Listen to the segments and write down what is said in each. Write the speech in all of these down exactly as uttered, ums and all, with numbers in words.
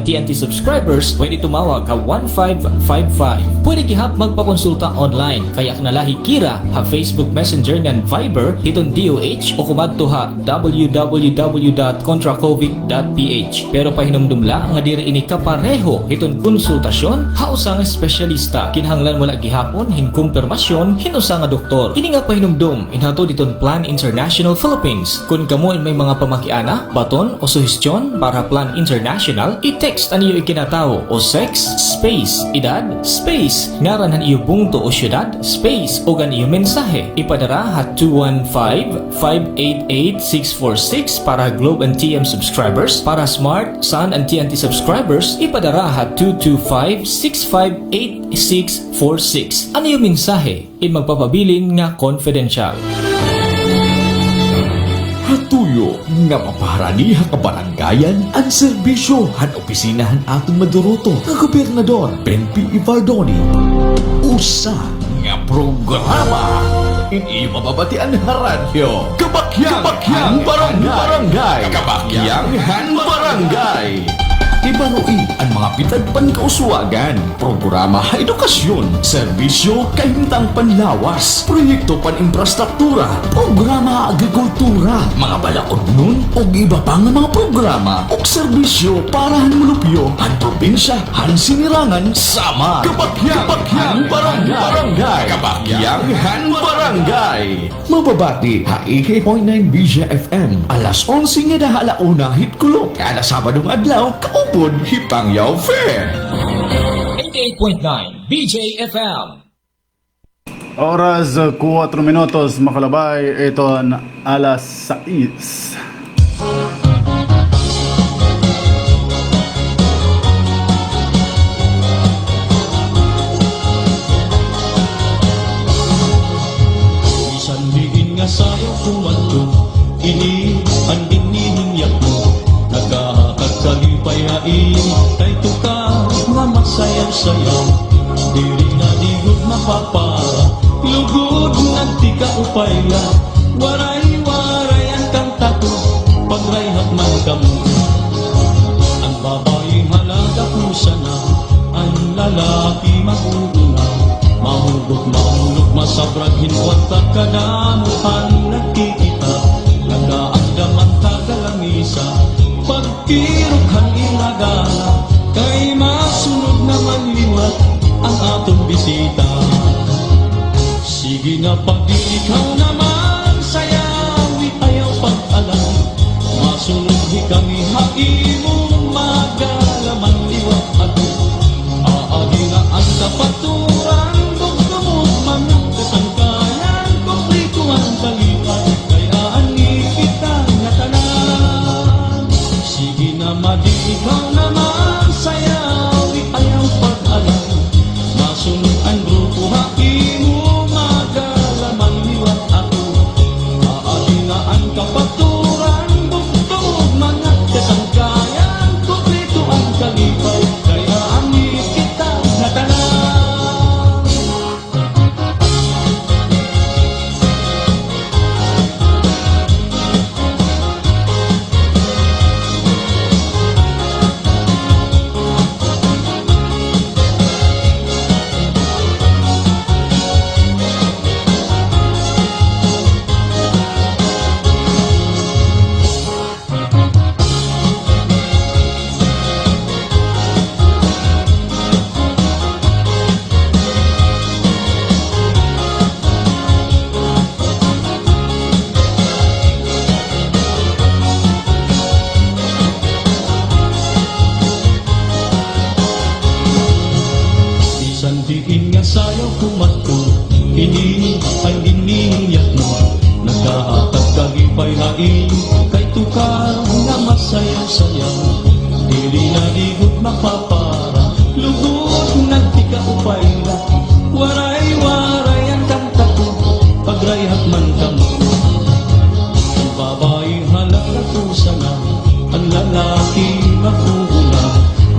T N T subscribers, pwede tumawag ha one five five five. Pwede gihap magpakonsulta online, kay akon na la hikira ha Facebook Messenger ngan Viber hiton D O H o kumadto ha W W W dot contra covid dot P H. Pero pahinumdom la nga diri ini kapareho hiton konsultasyon ha usa nga espesyalista. Kinahanglan wala gihapon hin kumpirmasyon hin usa nga doktor. Ini nga pahinumdom inhatod hiton Plan International Philippines. Kon kamo in may mga pamakiana, baton, o suhestyon para Plan International, i-text an iyo ikinatawo o sex space edad space ngaran han iyo bungto o syudad space ug an iyo mensahe. Ipadara ha two one five, five eight eight, six four six para Globe and T M subscribers. Para Smart, Sun and T N T subscribers, ipadara ha two two five, six five eight, six four six. An iyo mensahe in magpapabilin nga confidential. Ha tuyo nga mapaharani ha kabarangayan an serbisyo han opisina han aton maduruto nga Gobernador Benpi Evardone. Usa nga programa in iyo mababatian ha radyo. Kabakyang, Kabakyang han Barangay. Barangay. Kabakyang han Barangay. Ibaroi an mga pitad pangkauswagan. Programa ha edukasyon, serbisyo, kahimtang panlawas, proyekto pan-imprastruktura, programa ha agrikultura, mga balaodnon, ug iba pa nga mga programa ug serbisyo para han molupyo han probinsya han Sinirangan, Samar. Kabakyang, Kabakyang han Barangay. Barangay. Kabakyang han Barangay. Mababati ha eighty-eight point nine B J F M, alas onse ngada ha ala una hit kulop, kada Sabado nga adlaw, kaupod hi Pangyaw Fair. Eighty-eight point nine B J F M. Oras, kuwatro minutos, makalabay iton alas sais. Bisan diin nga sayaw kumadto, ini an dinhi hin yatmo, nagahatag kalipay ha imo, kay tukaw nga masayaw-sayaw. Diri na di gud mapapara, lugod nagtikaupay la. Waray-waray an kanta ko, pagrayhak man kamo. An babaye halagapusa na, an lalaki mag-uuna. Mahugot, mahulog, masabrag hin kwarta, kadamo an nagkikita. Nagaandam an taga-lamisa, pagtirok han ira gala, kay masunod naman liwat an aton bisita. Sige na, padi, ikaw naman sayawi, ayaw pag-alala. Masunod hikami ha imo, magala man liwat ako. Aadi na an kapaturan, bugtong ugma na, kasangkayan, kumpleto an kalipay, kay aanhi kita ngatanan. Sige na, madi, ikaw naman sayawi, ayaw pag-alala. Masunod an grupo ha imo, magala man liwat ako. Aadi na an kapaturan, bugtong ugma na, kasangkayan, kumpleto an kalipay, kay aanhi kita ngatanan. Bisan diin nga sayaw kumadto, ini an dinhi hin yatmo, nagahatag kalipay ha imo, kay tukaw nga masayaw-sayaw. Diri na di gud mapapara, lugod nagtikaupay la. Waray-waray an kanta ko, pagrayhak man kamo. An babaye halagapusa na, an lalaki mag-uuna.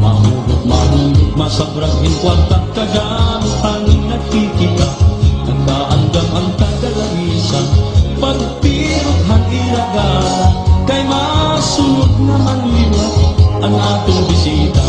Mahugot, mahulog, masabrag hin kwarta, kadamo an nagkikita. Nagaandam an taga-lamisa, pagtirok han ira gala, kay masunod naman liwat an aton bisita.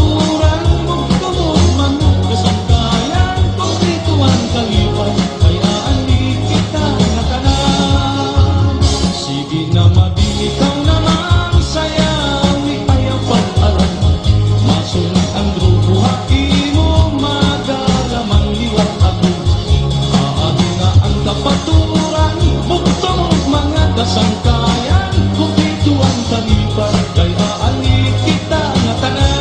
Urang bugto mo man, kasangkayan, kumpleto an kalipay, kay aanhi kita ngatanan. Sige na, madi, ikaw naman sayaw, ayaw pag-alam. Masunod an grupo ha imo, madala man liwat ako. Aanhi na an kapaturan, bugto mo mga kasangkayan, kumpleto an kalipay, kay aanhi kita ngatanan.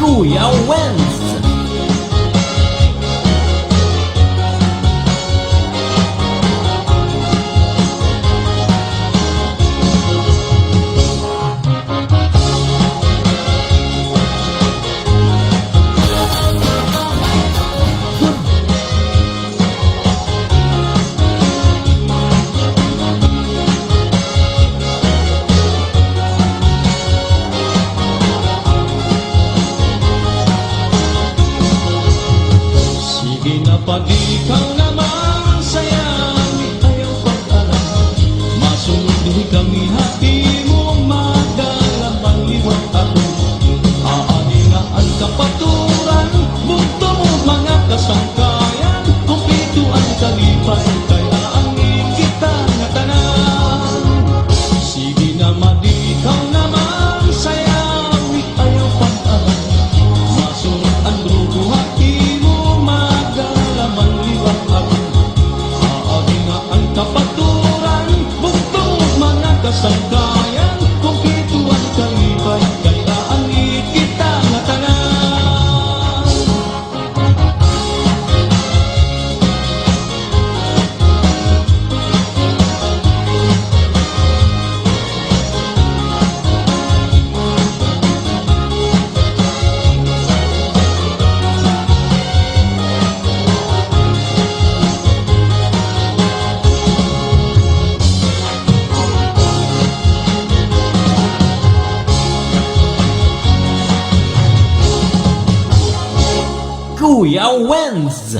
Kuya Wenz. Sige na, padi, ikaw naman sayaw, ayaw pag-alam. Masunod kami ha imo, madala man liwat ako. Aanhi na an kapaturan, bugto mo mga kasangkayan, kumpleto an kalipay, kay aanhi kita ngatanan. Sige na, madi, ikaw naman sayaw, ayaw pag-alam. Masunod an grupo ha imo, madala man liwat ako. Aanhi na an kapaturan, bugto mo mga kasangkayan, kumpleto an kalipay, kay aanhi kita ngatanan. Kuya Wenz.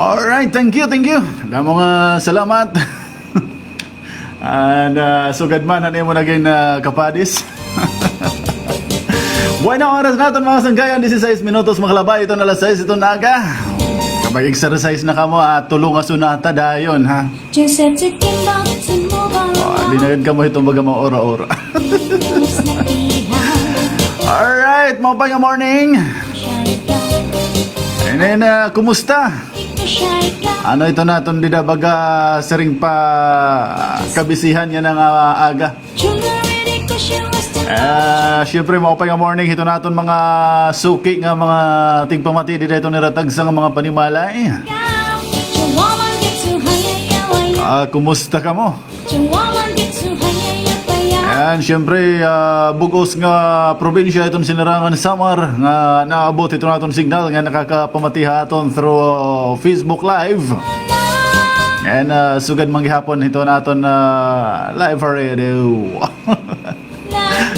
Alright, thank you, thank you. Damo nga salamat. And, ah, sugad man han imo nagin, ah, kapadis. Bueno, oras naton, mga sangkayan, disisais minutos makalabay iton alas sais iton aga. Kapag-exercise na kamo, ah, tulo nga sonata dayon, ha? Oh, di na gud kamo hiton baga maura-ura. Alright, maupay nga morning. And then, ah, kumusta? Ano ito naton dida baga siring pa kabisihan yana nga aga? Ah, syempre, maupay nga morning hiton aton mga suki nga mga tigpamati dida hiton ira tagsa nga mga panimalay. Ah, kumusta kamo? And syempre, ah, bug-os nga probinsya iton Sinirangan Samar nga naabot hiton aton signal nga nakakapamati ha aton through Facebook Live. And, ah, sugad man gihapon hiton aton, ah, live radio.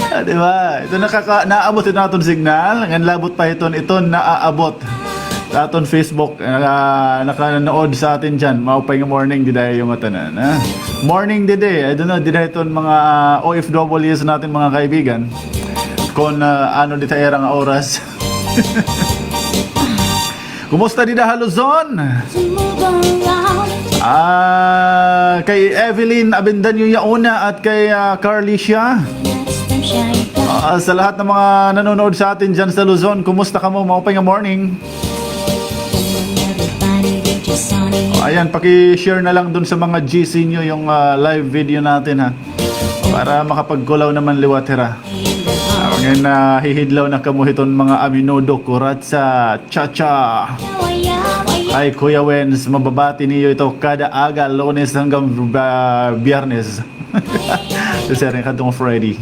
Ah, di ba? Ito nakaka-, naabot hiton aton signal, ngan labot pa hiton, iton naaabot sa aton Facebook, naka-, nakanood sa aton dyan. Maupay nga morning dida ha iyo ngatanan, ha? Morning didi, I don't know, dida hiton mga O F Ws naton, mga kaibigan. Kon, ah, ano dida ha ira nga oras. Kumusta dida ha Luzon? Ah, kay Evelyn Abendaño Yauna at kay, ah, Carlicia. Ah, sa lahat ng mga nanonood sa atin dyan sa Luzon, kumusta kamo? Maupay nga morning. Ayan, paki-share na lang dun sa mga G C nyo yung, ah, live video natin, ha. Para makapagkulaw naman liwat hira. Ah, ngayon, nahihidlaw na kamo hiton mga aminudo, kuratsa, cha-cha. Ay, Kuya Wens, mababati niyo ito kada aga, Lunes hanggang, ah, Biyernes. Sa siring kadtong Friday.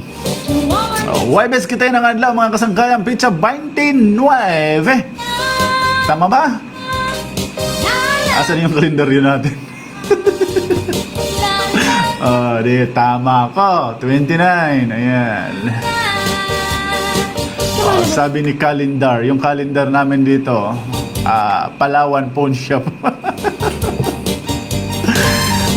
Oh, Huwebes kita ng adlaw, mga kasangkayan, pitsa twenty-nine. Tama ba? Asan yung kalendaryo natin? Oh, di, tama ako. Twenty-nine. Ayan. Oh, sabi ni Calendar, yung calendar namin dito, ah, Palawan Pawn Shop.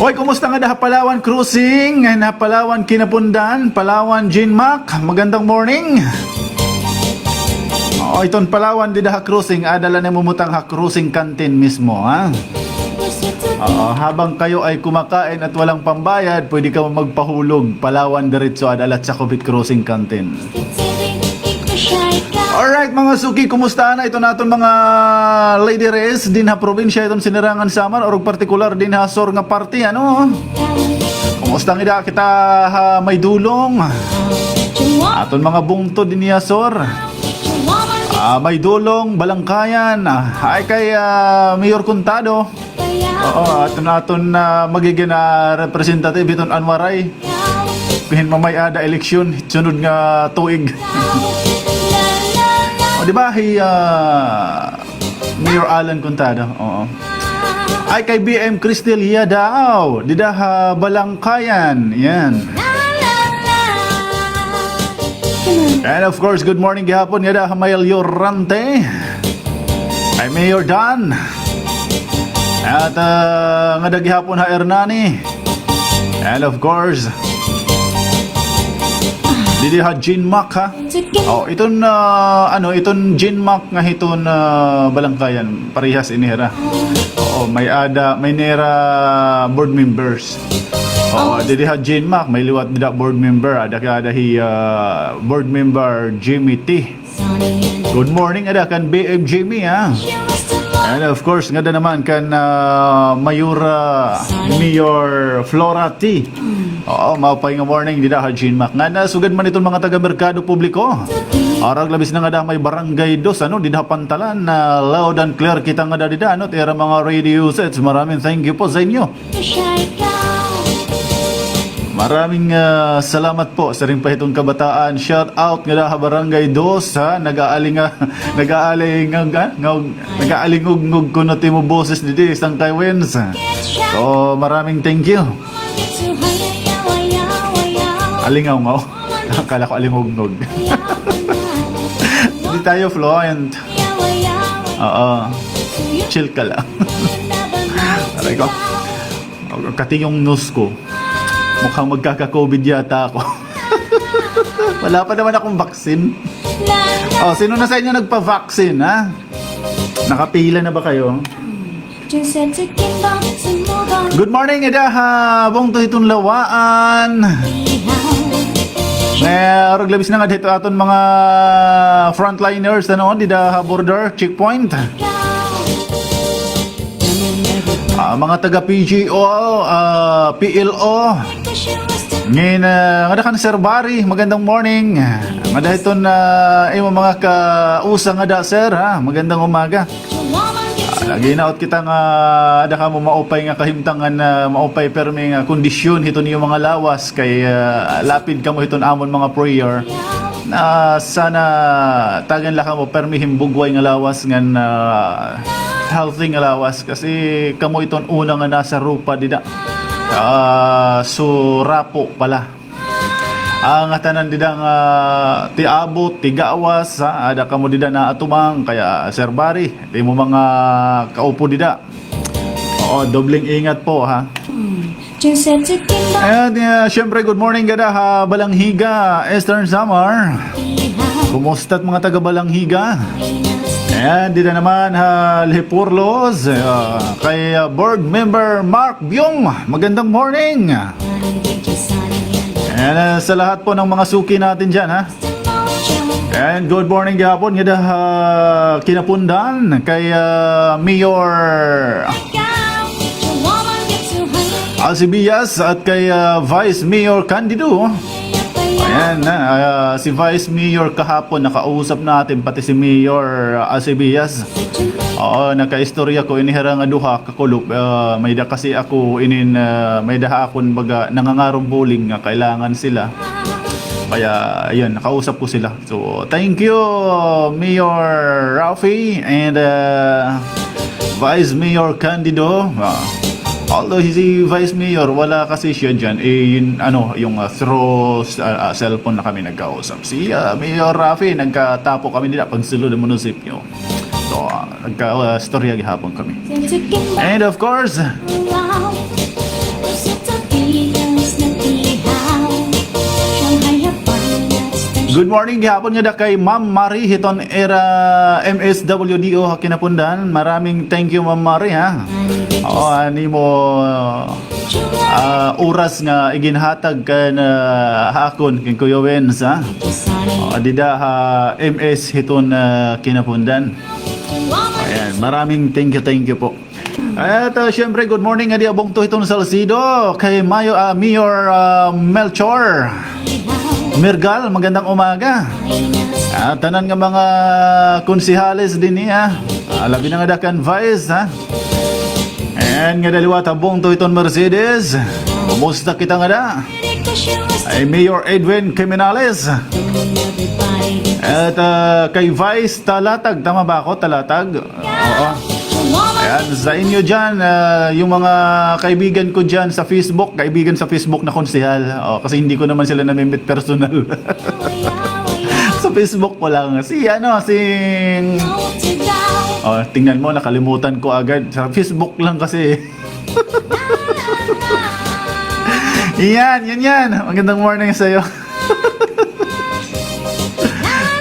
Oy, kumusta ngada ha Palawan Crossing? Ngayon ha Palawan Kinapundan, Palawan Ginmac. Magandang morning. Oo, iton Palawan dida ha crossing, ada la namumutang ha crossing canteen mismo, ha? Oo, habang kayo ay kumakain at walang pambayad, pwede ka magpahulog. Palawan diretso, ada la Chacobit Crossing Canteen. Alright, mga suki, kumusta na iton aton mga lady race dinha probinsya iton Sinirangan Samar, or partikular dinha sur nga parte, ano? Kumusta ngada kita ha Maydolong? Aton mga bungto dinhi ha sur. Ah, Maydolong, Balangkayan. Ah, ay kay, ah, Mayor Contado. Oo, aton, aton, ah, magigin, ah, representative iton Anwaray. Bihin mamay-ada eleksyon, sunod nga tuig. O, di ba, hi, ah, Mayor Alan Contado? Oo. Ay, kay B M Cristel Yadaw. Dida ha Balangkayan. Yan. And of course, good morning gihapon ngada ha Mayor Llorente. Ay, Mayor Dan. At, ah, ngada gihapon ha Hernani. And of course, didi ha Ginmac, ha? Oh, iton, ah, ano, iton Ginmac nga hiton, ah, Balangkayan, parehas ini hira. Oo, may-ada, may nira board members. Oo, didi ha Ginmac, may liwat dida board member, ada ka ada hi, ah, board member Jimmy T. Good morning, ada kan B M Jimmy, ha? And of course, ngada naman kan, ah, Mayora, Mayor Flora T. Oo, maupay nga morning dida ha Ginmac. Ngada sugad man iton mga taga Merkado Publiko. Arag labis na ngada may Barangay Dos, ano, dida ha Pantalan, na loud and clear kita ngada dida, ano, it ira mga radio sets. Maraming thank you po sa inyo. Maraming, ah, salamat po sa rin pa itong kabataan. Shout out ngada ha Barangay Dos, ha. Nag-aalinga-, nag-aalingag-, ah, ngag-, nag-aalingugngog kuno it imo boses didi, Sangkay Wins. So, maraming thank you. Alingawngaw. Akala ko alingugngog. Hindi tayo fluent. Oo. Chill ka lang. Ikaw? Kati yung nose ko. Mukhang magkaka-covid yata ako. Wala pa naman akong vaccine. Oh, sino na sa inyo nagpa-vaccine, ha? Nakapila na ba kayo? Good morning, ida ha bungto hiton Lawaan. Nga, orog labis na nga dito aton mga frontliners, ano, dida ha border checkpoint. Ah, mga taga P G O, ah, P L O. Ngayon, ah, ngada kan Sir Barry, magandang morning. Ngada hiton, ah, imo mga kausa ngada, sir, ha? Magandang umaga. Ah, naghihinaot kita nga ada kamo maupay nga kahimtangan, nga maupay permi nga kondisyon hiton iyo mga lawas kay, ah, lapid kamo hiton amon mga prayer. Na sana tagan la kamo permi himbugway nga lawas ngan, ah, healthy nga lawas kasi kamo iton una nga nasa rupa dida. Ah, so rapo pala. Ang ngatanan dida nga tiabot, tigawas, ha? Ada kamo dida naatumang, kaya Sir Barry, di mo mga kaupo dida. Oo, dobleng ingat po, ha? And, uh, syempre, good morning gada ha Balanghiga, Eastern Samar. Kumusta it mga taga Balanghiga? And dida naman ha Lehipurlos, uh, kay, uh, board member Mark Byung, magandang morning. And, uh, sa lahat po ng mga suki natin dyan, ha? And good morning gihapon ngada ha Kinapundan kay, uh, Mayor Alcibias at kay, uh, Vice Mayor Candido. Ayan na, ah, si Vice Mayor kahapon, nakausap natin, pati si Mayor, ah, Acebias. Oo, nakaistorya ko ini hira nga duha ka kulop. Ah, may da kasi ako inin, ah, may da ha akon baga nangangarong buling nga kailangan sila. Kaya, ayun, nakausap ko sila. So, thank you, Mayor Rafi and, ah, Vice Mayor Candido. Ah, although si Vice Mayor, wala kasi siya dyan. Eh, yun, ano, yung, ah, through, ah, ah, cellphone na kami nagkausap. Si, ah, Mayor Rafi, nagkatapo kami nila pagsulod ng munisipyo. So, ah, nagka-, ah, storya gihapon kami. And of course, good morning gihapon ngada kay Ma'am Marie hiton era M S W D O ha Kinapundan. Maraming thank you, Ma'am Marie, ha. Oo, ani mo, ah, oras nga iginhatag kan, ah, ha akon, kan Kuya Wens, ha. Oo, dida ha M S hiton, ah, Kinapundan. Ayan, maraming thank you, thank you po. At, ah, syempre, good morning ngadi ha bungto hiton Salcedo, kay Mayo, ah, Mayor, ah, Melchor Mirgal, magandang umaga. At tanan nga mga konsehales dinhi, ha. Ah, labi na ngada kan Vice, ha. And ngada liwat ha bungto hiton Mercedes. Kumusta kita ngada? Ay Mayor Edwin Criminales. At, ah, kay Vice Talatag, tama ba ako? Talatag? Oo. Ayan, sa inyo dyan, ah, yung mga kaibigan ko dyan sa Facebook, kaibigan sa Facebook na konsehal. Oh, kasi hindi ko naman sila namimit personal. Sa Facebook ko lang. Si, ano, si, oh, tingnan mo, nakalimutan ko agad. Sa Facebook lang kasi. Yan, yan, yan. Magandang morning sa'yo.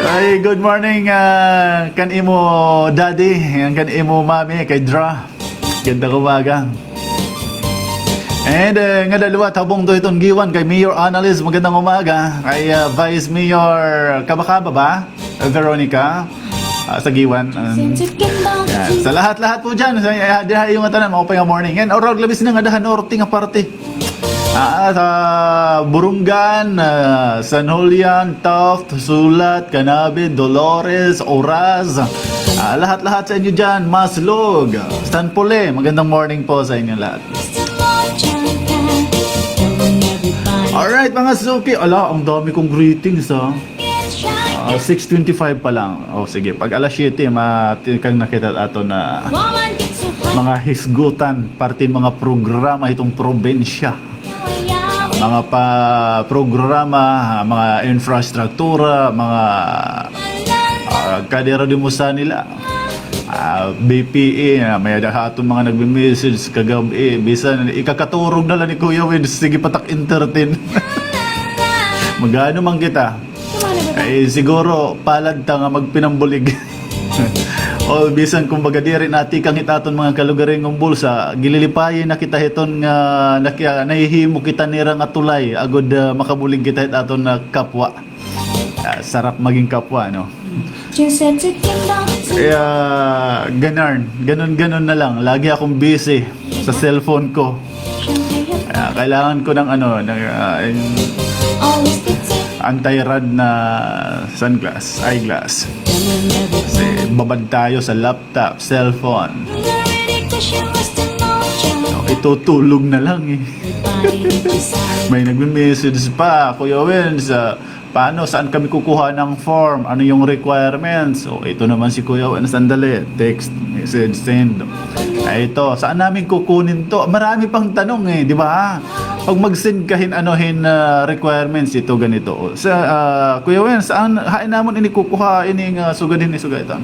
Ay, good morning, ah, kan imo daddy, yan kan imo mami, kay Dra. Ganda ko umaga. And, eh, ngada liwat ha bungto hiton Guiuan kay Mayor Annalise, magandang umaga. Kay, ah, Vice Mayor Kabakaba ba? Veronica, ah, sa Guiuan. Um, yan. Sa lahat-lahat po dyan, sa, ah, diha iyo ngatanan, maupay nga morning. Yan, orog labis na ngada ha norte nga parte. Ah, sa Borongan, ah, San Julian, Taft, Sulat, Canabe, Dolores, Oras. Ah, lahat-lahat sa inyo dyan, Maslog, San Pole, magandang morning po sa inyo lahat. Alright, mga suki. Ala, ang dami kong greetings, ah. Ah, six twenty-five pa lang. Oh, sige, pag alas siyete, ma-, kang nakita ato na mga hisgutan, parte mga programa itong probinsya. Mga pa-, programa, mga infrastruktura, mga, ah, kadera di mo sa nila. Ah, B P E, ah, may-ada ha aton mga nagme-message kagab-i. Bisan ikakaturog na la ni Kuya Wins, sige pa tak entertain. Mag-aano man kita? Ay, siguro, palad ta nga magpinambulig. O, bisan kumbaga diri natikang hit aton mga kalugaringon bulsa, gililipayi na kita hiton nga nakia-, nahihimo kita nira nga tulay, agod, ah, makabulig kita hit aton nga kapwa. Ah, sarap maging kapwa, no? Kaya, ganarn, ganon-ganon na lang. Lagi akong busy sa cellphone ko. Kaya kailangan ko ng ano, ng, ah, anti-rad na sunglass, eyeglass. Kasi babad tayo sa laptop, cellphone. Itutulog na lang eh. May nagme-message pa, Kuya Wins, ah, paano, saan kami kukuha ng form? Ano yung requirements? So, ito naman si Kuya Wins, sandali. Text, message, send. Ay, ito, saan namin kukunin to? Marami pang tanong eh, di ba? Pag mag-send ka hin, ano, hin, ah, requirements, ito ganito. Sa, ah, Kuya Wins, saan, hain namon ini kukuha, ini nga sugad hini, sugad ito?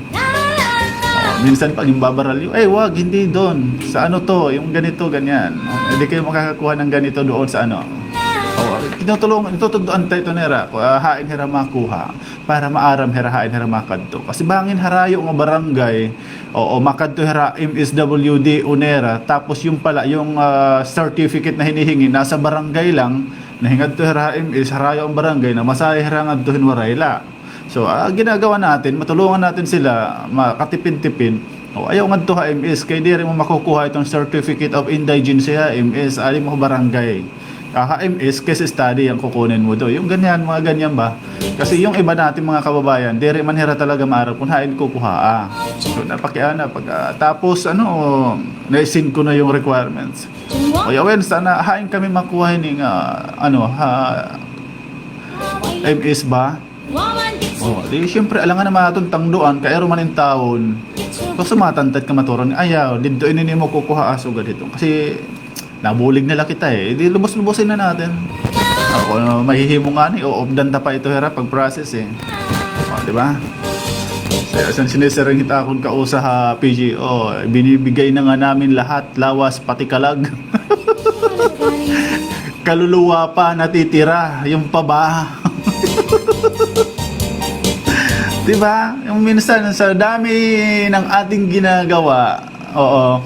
Oh, minsan pag yung babaralyo, "Eh, wag, hindi doon. Sa ano to, yung ganito, ganyan." Hindi kayo makakakuha ng ganito doon sa ano. Oh, tinutulungan, tinutudloan ta ito nira. Ah, hain hira makuha para maaram hira hain hira makadto. Kasi bangin harayo nga barangay, oo, makadto hira M S W D o nira, tapos yung pala, yung, ah, certificate na hinihingi, nasa barangay lang, nahingadto hira M S, harayo ang barangay, na masaya hira ngadto hin Waray la. So, ah, ginagawa natin, matulungan natin sila makatipid-tipid. O, ayaw ngadto ha M S, kay diri mo makukuha itong Certificate of Indigency ha M S, ali mo barangay. Ah, ha M S, case study ang kukunin mo do. Yung ganyan, mga ganyan ba? Kasi yung iba natin mga kababayan, diri man hira talaga maaram kung hain kukuha. Ah. So, napakiana, pag, ah, tapos, ano, naisin ko na yung requirements. O, yawen, sana hain kami makuha ini nga, ano, ha, M S ba? Oh, di siyempre, alangan naman aton tangduan, kay aro man in taon. Gusto matantat ka maturon, ayaw, didto ini nimo kukuha, ah, sugad hito. Kasi, nabulig na la kita eh. Di lubos-lubosin na natin. Ako, mahihimo nga ni, o, obdan ta pa ito, hira, pag-process eh. Oh, di ba? Kaya san sinisiring hit akon kausa ha P G O, binibigay na nga namin lahat, lawas, pati kalag. Kaluluwa pa natitira, yung pa ba? Di ba? Yung minsan, sa dami ng ating ginagawa, oo,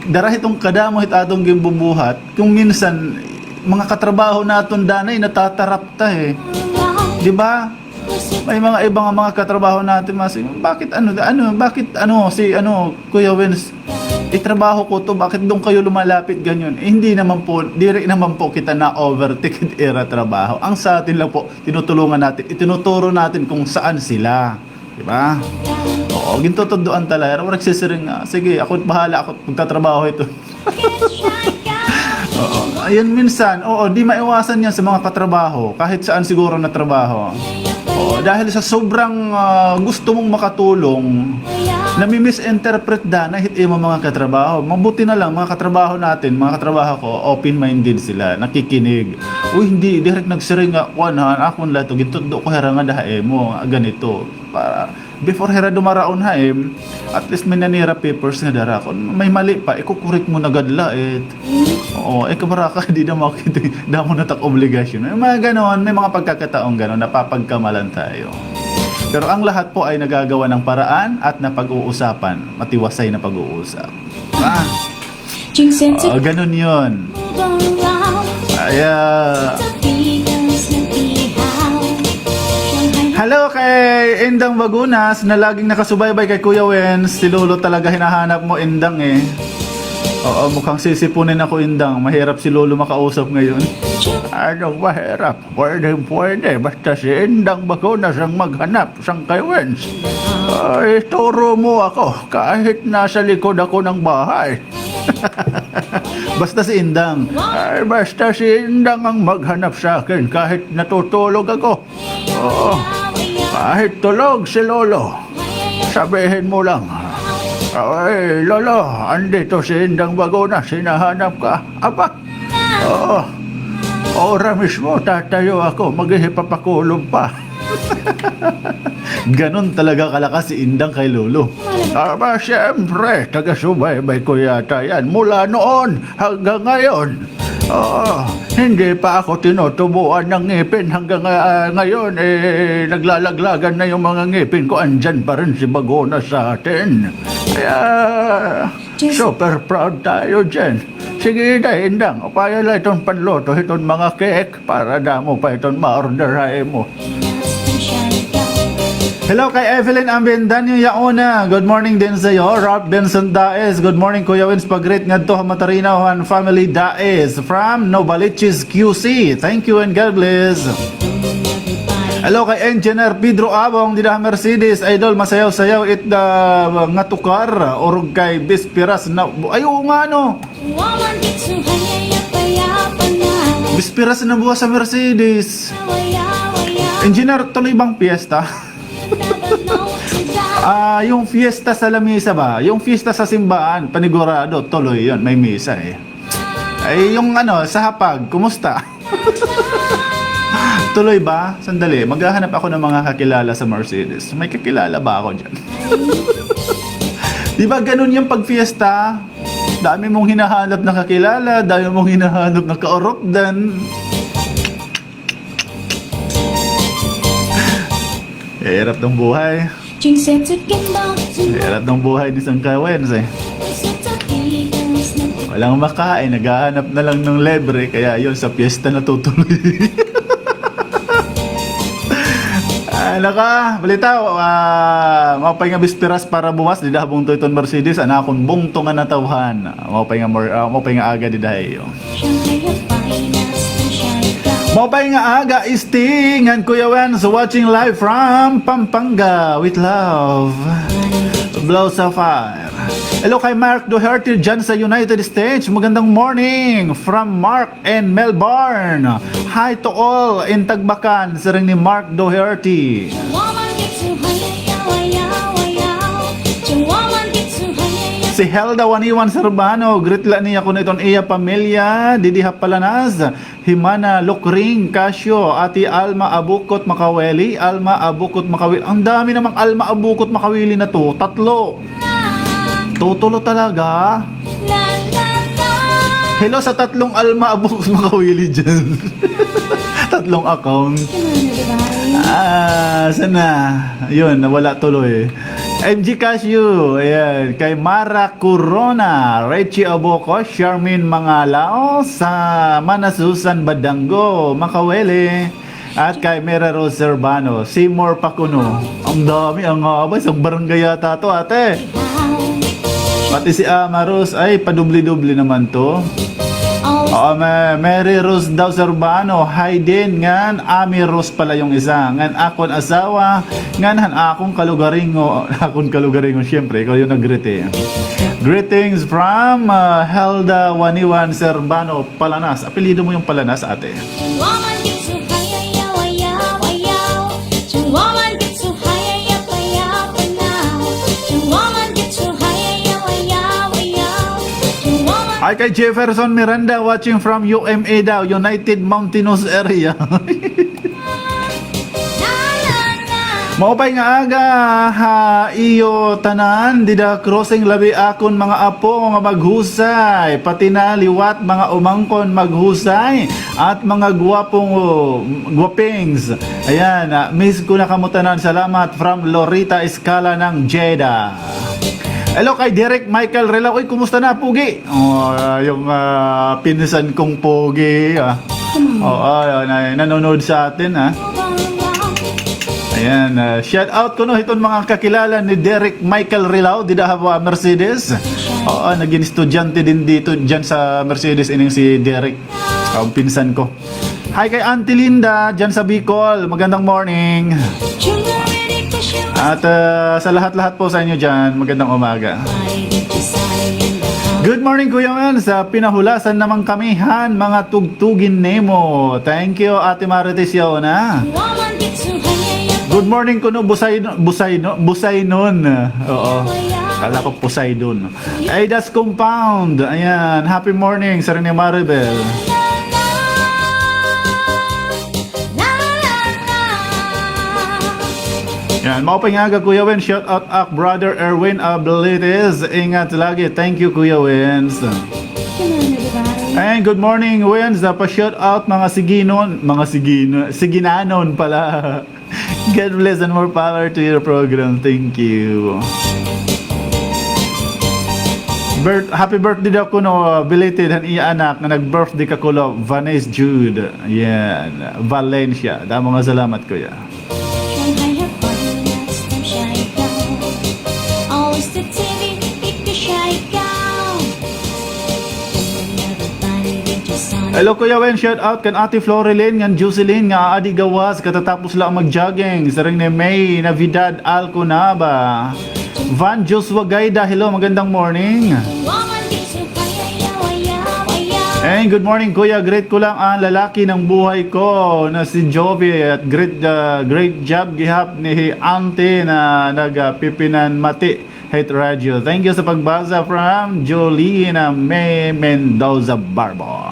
dara hitong kadamo hit atong ginbubuhat, kung minsan, mga katrabaho naton danay, natatarap ta eh. Di ba? May mga iba nga mga katrabaho natin, mas, bakit ano, ano, bakit ano, si ano, Kuya Wins, itrabaho ko to, bakit doon kayo lumalapit ganyan? Eh, hindi naman po, diri naman po kita na-overtake hit ira trabaho. Ang sa atin lang po, tinutulungan natin, itinuturo natin kung saan sila. Di ba? Oo, gintutudloan ta la, pero nagsisiring nga, sige, ako bahala, ako magtatrabaho ito. Oo. Ayun, minsan, oo, di maiwasan yan sa mga katrabaho, kahit saan siguro na trabaho. Oo, dahil sa sobrang, ah, gusto mong makatulong, nami-misinterpret danay hit imo mga katrabaho. Mabuti na lang, mga katrabaho natin, mga katrabaho ko, open-minded sila, nakikinig. Uy, hindi, direk nagsiring nga, kuan ha, akon la to, gintutdo ko hira nga daha imo, ganito. Para, before hira dumaraon ha, em, at least may nanira papers nga dara. Kon may mali pa, iko-correct mo na gad la, eh. Oo, eh, kabaraka, di na makita, damo na tak obligasyon. May mga ganon, may mga pagkakataong ganon, napapagkamalan tayo. Pero ang lahat po ay nagagawa ng paraan at napag-uusapan. Matiwasay na pag-uusap. Ah. Ah, ganun yun. Ay, ah, hello kay Indang Bagunas na laging nakasubaybay kay Kuya Wens. Si Lolo talaga hinahanap mo, Indang, eh. Oo, mukhang sisipunin ako, Indang. Mahirap si Lolo makausap ngayon. Anong mahirap? Pwedeng pwede. Basta si Indang Bagunas ang maghanap sang kay Wens. Ay, turo mo ako kahit nasa likod ako ng bahay. Basta si Indang. Ay, basta si Indang ang maghanap sa akin kahit natutulog ako. Oo. Kahit tulog si Lolo. Sabihin mo lang. Ay, Lolo, andito si Indang Bagunas, hinahanap ka. Aba, oo. Ora mismo, tatayo ako, maghihipapakulob pa. Ganun talaga kalakas si Indang kay Lolo. Aba, siyempre, taga-subaybay ko yata yan. Mula noon hanggang ngayon. Oo, hindi pa ako tinutubuan ng ngipin hanggang, ah, ngayon, eh, naglalaglagan na yung mga ngipin ko. Andyan pa rin si Bagona sa atin. Kaya, super proud tayo dyan. Sige, Day Indang, upaya la iton panluto hiton mga cake para damo pa iton ma-order ha imo. Hello kay Evelyn Ambendanyo Yaona. Good morning din sa iyo. Ralph Benson Daes. Good morning, Kuya Wins. Pag-greet ngadto ha Matarinaw han family Daes from Novaliches, Q C. Thank you and God bless. Hello kay Engineer Pedro Abong dida ha Mercedes. Idol, masayaw-sayaw it the nga tukar. Orog kay Bisperas na. Ay, oo nga, no. Bisperas na buwas sa Mercedes. Engineer, tuloy bang fiesta? Ah, yung fiesta sa lamisa ba? Yung fiesta sa simbahan, panigurado, tuloy yun. May misa eh. Ay, yung ano, sa hapag, kumusta? Tuloy ba? Sandali, maghahanap ako ng mga kakilala sa Mercedes. May kakilala ba ako dyan? Di ba ganun yung pag-fiesta? Dami mong hinahanap na kakilala, dami mong hinahanap na kaurupdan. Hirap ng buhay. Hirap ng buhay ni Sangkawen, eh. Walang makain, naghahanap na lang ng libre, kaya yun, sa piyesta natutuloy. Ah, naka, balita, ah, maupay nga bisperas para buwas, dida ha bungto iton Mercedes, an akon bungto nga natawhan. Maupay nga mor-, ah, maupay nga aga dida ha iyo. Maupay nga aga, Isti, ngan Kuya Wens, watching live from Pampanga with love. Blow Sapphire. Hello kay Mark Doherty dyan sa United States. Magandang morning from Mark and Melbourne. Hi to all in Tagbakan, siring ni Mark Doherty. Si Helda Waniwan Serbano, greet la niya kuno iton iya pamilya didi ha Palanas. Hi Mana Lukring Casio, Ate Alma Abukot Makawili, Alma Abukot Makawili. Ang dami namang Alma Abukot Makawili na to. Tatlo. Tutulo talaga. Hello sa tatlong Alma Abukot Makawili dyan. Tatlong account. Ah, sana. Yun, nawala tuloy. M G Casio, ayan. Kay Mara Corona, Richie Aboco, Charmaine Mangalao, sa Mana Susan Badango, Makawili. At kay Mira Rose Urbano, Seymour Pacuno. Ang dami, ang haba, isang barangay yata to, ate. Pati si Ama Rose, ay, padubli-dubli naman to. Oo, Ma-, Mary Rose daw Urbano, hi din, ngan Ami Rose pala yung isa. Ngan akon asawa, ngan han akon kalugaringon, akon kalugaringon, siyempre, ikaw yung nag-greet eh. Greetings from, ah, Helda Waniwan Serbano, Palanas. Apelyido mo yung Palanas, ate? Ay, kay Jefferson Miranda, watching from U M A daw, United Mountainous Area. Maupay nga aga ha iyo tanan, dida crossing labi akon mga apo nga maghusay, pati na liwat mga umangkon maghusay, at mga gwapong, gwapings. Ayan, ah, miss ko na kamo tanan. Salamat from Lorita Escala ng Jeddah. Hello kay Derek Michael Rela. Uy, kumusta na, Pugi? Oh, ah, yung, ah, pinsan kong Pogi, ah. Oo, ah, na-, nanonood sa atin, ah. Ayan, ah, shout out kuno hiton mga kakilala ni Derek Michael Rilao, dida ha Mercedes. Oo, naging estudyante din dito, dyan sa Mercedes, ining si Derek, ang pinsan ko. Hi kay Auntie Linda, dyan sa Bicol. Magandang morning. At, ah, sa lahat-lahat po sa inyo dyan, magandang umaga. Good morning, Kuya Mel. Sa pinahulasan naman kami han mga tugtugin nimo. Thank you, Ate Marites Yauna. Good morning kuno, Busay-, Busayno-, Busaynon. Oo. Kala ko Poseidon. Aidas Compound. Ayan. Happy morning, Sir ni Maribel. Yan, maupay nga aga, Kuya Win. Shout out ak Brother Erwin Abilites. Ingat lagi. Thank you, Kuya Wins. And good morning, Wins. Ah, pa-shout out mga Siginon, mga Sigino, Siginanon pala. God bless and more power to your program. Thank you. Birth-, happy birthday daw kuno, uh, belated han iya anak nga nag-birthday kakulop, Vanessa Jude. Yan, Valencia. Damo nga salamat, Kuya. Hello, Kuya Wen. Shout out kan Ate Florilyn ngan Jocelyn nga aadi gawas katatapos la mag-jogging. Siring ni May Navidad Alconaba. Van Joshua Gaida, hello, magandang morning. And good morning, Kuya. Greet ko lang ang lalaki ng buhay ko na si Jovi at great, uh, great job gihap ni hi Auntie na nagpipinanmati hit radyo. Thank you sa pagbasa from Jolina May Mendoza Barbo.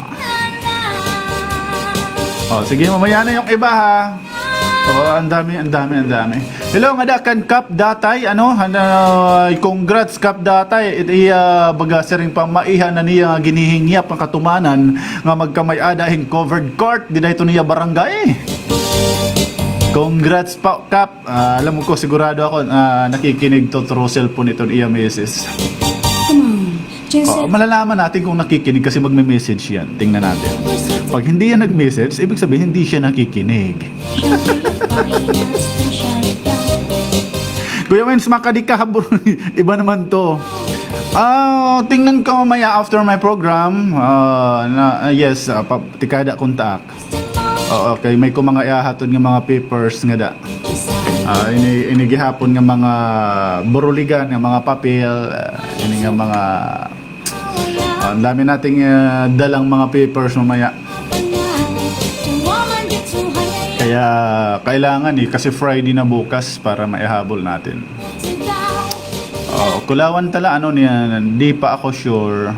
Oh, sige, mamaya na yung iba, ha. Oh, ang dami, ang dami, ang dami. Hello, ngada kan Kap Datay, ano, ano, congrats, Kap Datay. It iya, baga, siring pa, maiha na niya nga ginihingyap an katumanan nga magkamay-ada hin covered court dida hiton iya barangay. Congrats pa, Kap. Ah, alam mo ko, sigurado ako, ah, nakikinig to through cellphone iton iya misis. Come on. Oh, malalaman natin kung nakikinig kasi magme-message yan. Tingnan natin. Pag hindi yan nag-message, ibig sabihin hindi siya nakikinig. Kuya Wens, makadi ka, habol. Iba naman to. Ah, tingnan ko mamaya after my program. Ah, na, ah, yes, ah, pa, tikada kontak. Oo, kay may ko mga ihahatod nga mga papers ngada. Ah, ini, ini gihapon nga mga buruligan nga mga papel, ah, ini nga mga, ah, ang dami nating, ah, dalang mga papers mamaya. Kaya kailangan, eh, kasi Friday na bukas para maihabol natin. Oh, kulawan tala, ano niya, di pa ako sure.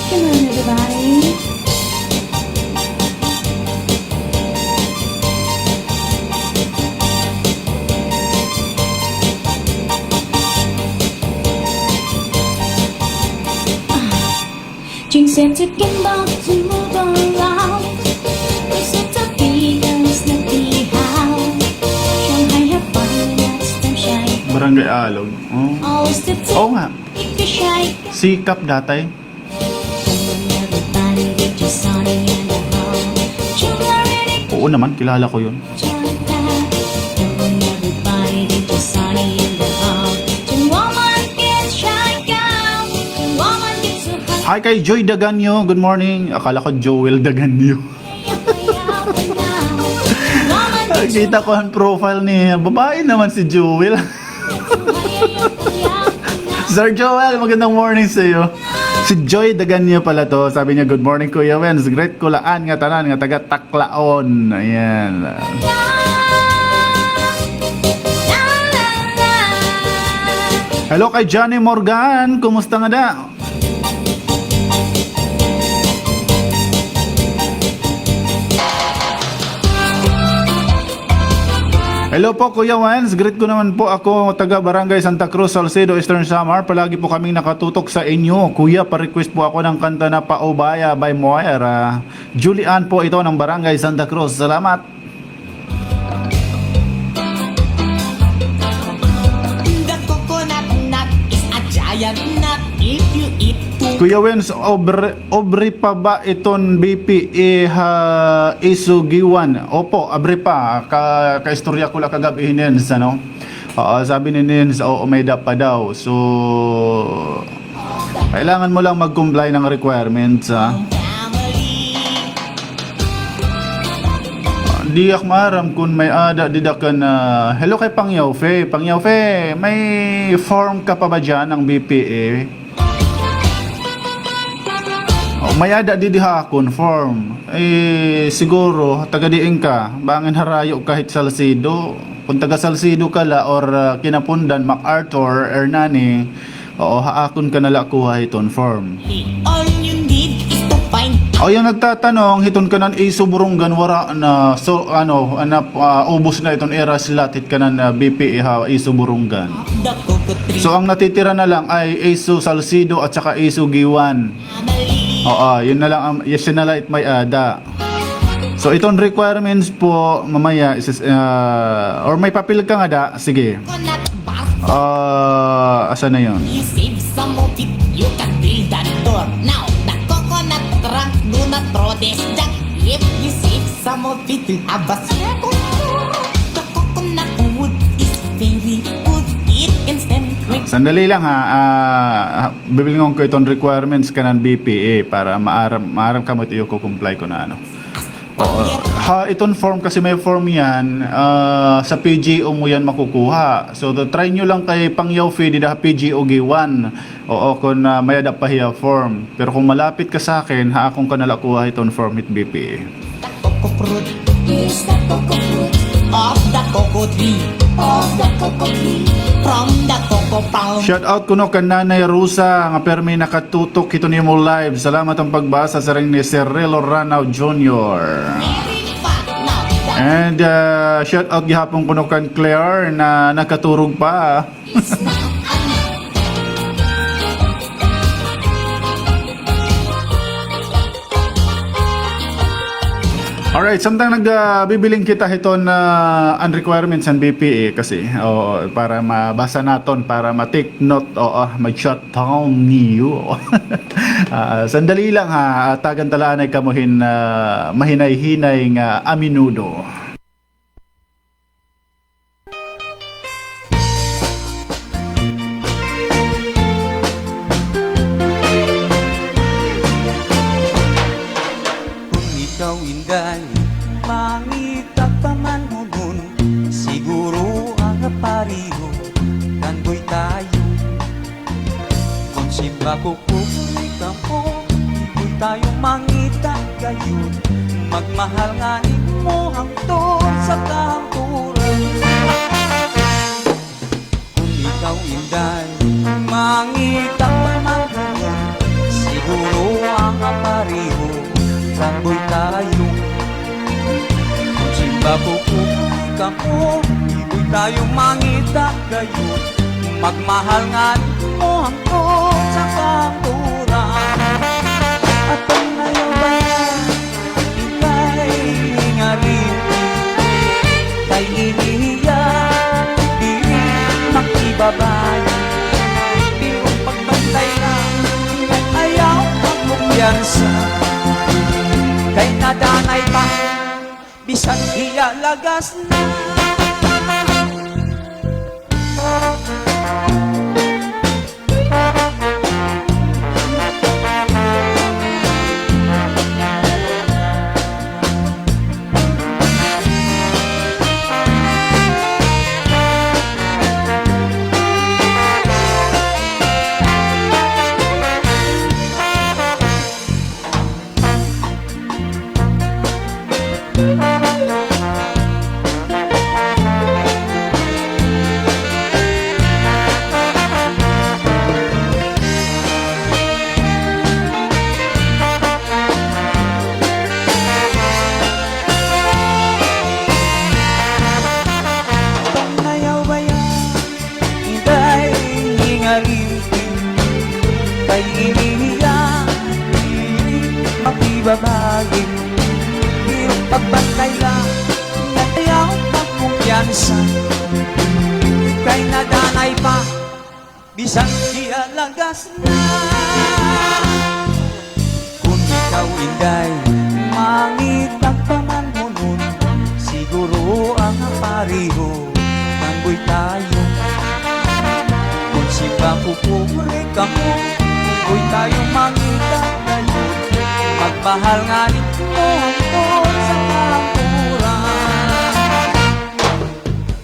Come on, everybody. Barangay Alog. Oh. Oo nga. Si Kap Datay. Oo naman, kilala ko yun. Hi kay Joy Daganyo. Good morning. Akala ko Joel Daganyo. Kita ko an profile niya. Babae naman si Joel. Sir Joel, magandang morning sa iyo. Si Joy Daganyo pala to. Sabi niya, "Good morning, Kuya Wens. Greet ko la an ngatanan nga taga Taclaon." Ayan. Hello kay Johnny Morgan. Kumusta ngada? Hello po, Kuya Wens. Greet ko naman po. Ako, taga Barangay Santa Cruz, Salcedo, Eastern Samar. Palagi po kaming nakatutok sa inyo. Kuya, pa-request po ako ng kanta na Paubaya by Moira. Julian po ito ng Barangay Santa Cruz. Salamat. Kuya Wens, obre, obre pa ba iton B P A ha Isugiwan? Opo, abre pa. Ka, kaistorya ko la kagab-i hi Nens, ano? Oo, sabi ni Nens, oo, may-ada pa daw. So, kailangan mo lang mag-comply ng requirements, ha? Di ak maaram kon may-ada dida kan, ah, hello kay Pangyaw Fe. Pangyaw Fe, may form ka pa ba diyan ng B P A? Oh, may-ada didi ha akon form. Eh, siguro, taga diin ka? Bangin harayo ka hit Salcedo. Kung taga Salcedo ka la or, ah, Quinapondan, MacArthur, Hernani, Oo, ha akon ka na la kuha hiton form. All you need is to find. O, yung nagtatanong, hiton kanan Iso Borongan, wara na, so, ano, na, ah, ubos na iton ira slot hit kanan, ah, B P A ha Iso Borongan. The coco tree. So, ang natitira na lang ay Iso Salcedo at saka Iso Guiuan. Oo, yun na lang ang, yes, yun na lang it may-ada. So, iton requirements po, mamaya, isis-, ah, or may papel ka ngada, sige. Ah, asa na yun? You save some of it, you can build that door. Now, the coconut trunk, do not throw this junk. If you save some of it, you have a second door. The coconut wood is very good. It can stand. Sandali lang ha. Ah, bibilngon ko iton requirements kanan B P A para maaram, maaram kamo it iyo ko-comply ko na ano. Oo. Ha, iton form kasi may form yan, ah, sa P G O mo yan makukuha. So, try nyo lang kay Pangyao Fede dida ha P G O Guiuan. Oo, kung, ah, may-ada pa hiya form. Pero kung malapit ka sa akin, ha akon ka na la kuha iton form hit B P A. The coco fruit is the coco fruit of the coco tree, of the coco tree, from the coco palm. Shout out kuno kan Nanay Rosa, nga permi nakatutok hiton imo live. Salamat han pagbasa, siring ni Cirilo Ranao Junior. And, ah, shout out gihapon kuno kan Claire na nakaturog pa. Alright, samtang nag, ah, bibiling kita hiton, ah, an requirements han B P A kasi, oo, para mabasa naton, para ma-take note, oo, mag-shut down niyo. Ah, sandali lang ha, tagan ta la anay kamo hin, ah, mahinay-hinay nga aminudo. Kon ikaw, Inday, mangita pa man hunon, siguro an apareho kan Boy Tayo. Kon simba ko Pobre kamo, di Boy Tayo mangita gayod, magmahal ngani mo hangtod sa kahangturan. Kon ikaw, Inday, mangita pa man hunon, siguro an apareho kan Boy Tayo. Kon simba ko Pobre kamo, di Boy Tayo mangita gayod, magmahal ngani mo hangtod sa kahangturan. Aton ayaw ba, Inday, nga rin, kay ini hiya diri makibabaye. Pero pagbantay la, ayaw magkumpiyansa, kay nadanay pa. Bisan hiya lagas na. Panayaw ba yan? Inday, ngingarinti, kay ini hiya diri makibabaye. Pero pagbantay la, ayaw magkumpiyansa, kay nadanay pa, bisan hiya lagas na. Kon ikaw, Inday, mangita pa man hunon, siguro an apareho kan Boy Tayo. Kon simba ko Pobre kamo, di Boy Tayo mangita gayod, magmahal ngani mo hangtod sa kahangturan.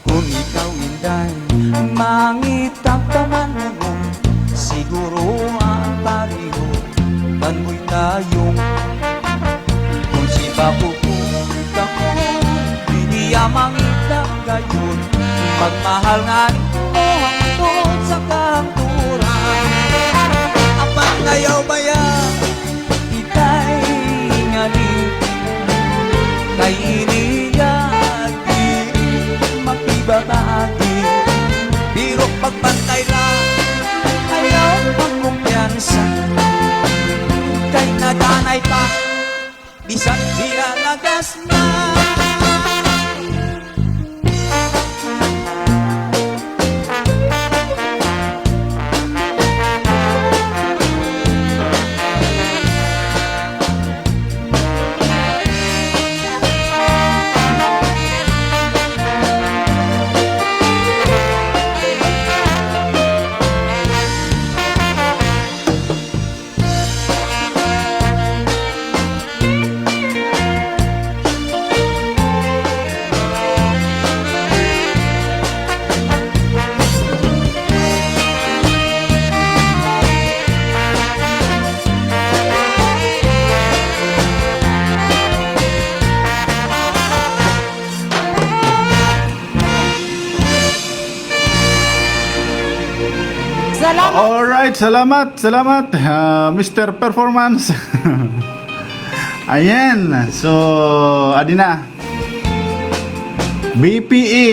Kon ikaw, Inday, mangita pa man hunon, siguro an apareho kan Boy Tayo. Kon simba ko Pobre kamo, di hiya mangita gayod, magmahal ngani mo hangtod sa kahangturan. Kay nadanay pa, bisan dira lagas na. Salamat. Alright, salamat, salamat, ah, Mister Performance. Ayan, so, adi na. B P E.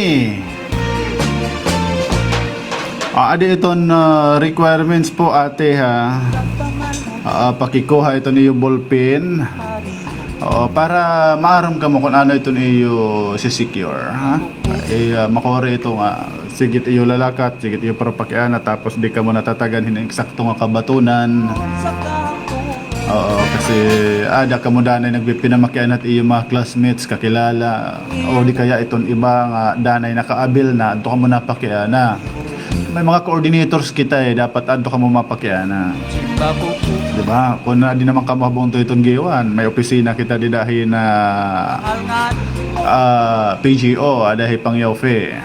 Ah, adi iton, ah, requirements po, ate, ha. Ah, pakikuha iton iyo ballpen. Oo, para maaram kamo kon ano iton iyo si-secure, ha? Eh, ah, makuri ito nga, sige it iyo lalakat, sige it iyo parapakiana, tapos di kamo natatagan hin eksakto nga kabatunan. Oo, kasi ada kamo danay nagpipinamakiana hit iyo mga classmates, kakilala, o di kaya iton iba nga danay nakaabil na, adto kamo napakiana. May mga coordinators kita, eh, dapat adto kamo mapakiana. Di ba? Kon adi naman kamo ha bungto iton Guiuan, may opisina kita dida hin, ah, P G O, ada hi Pangyawfe.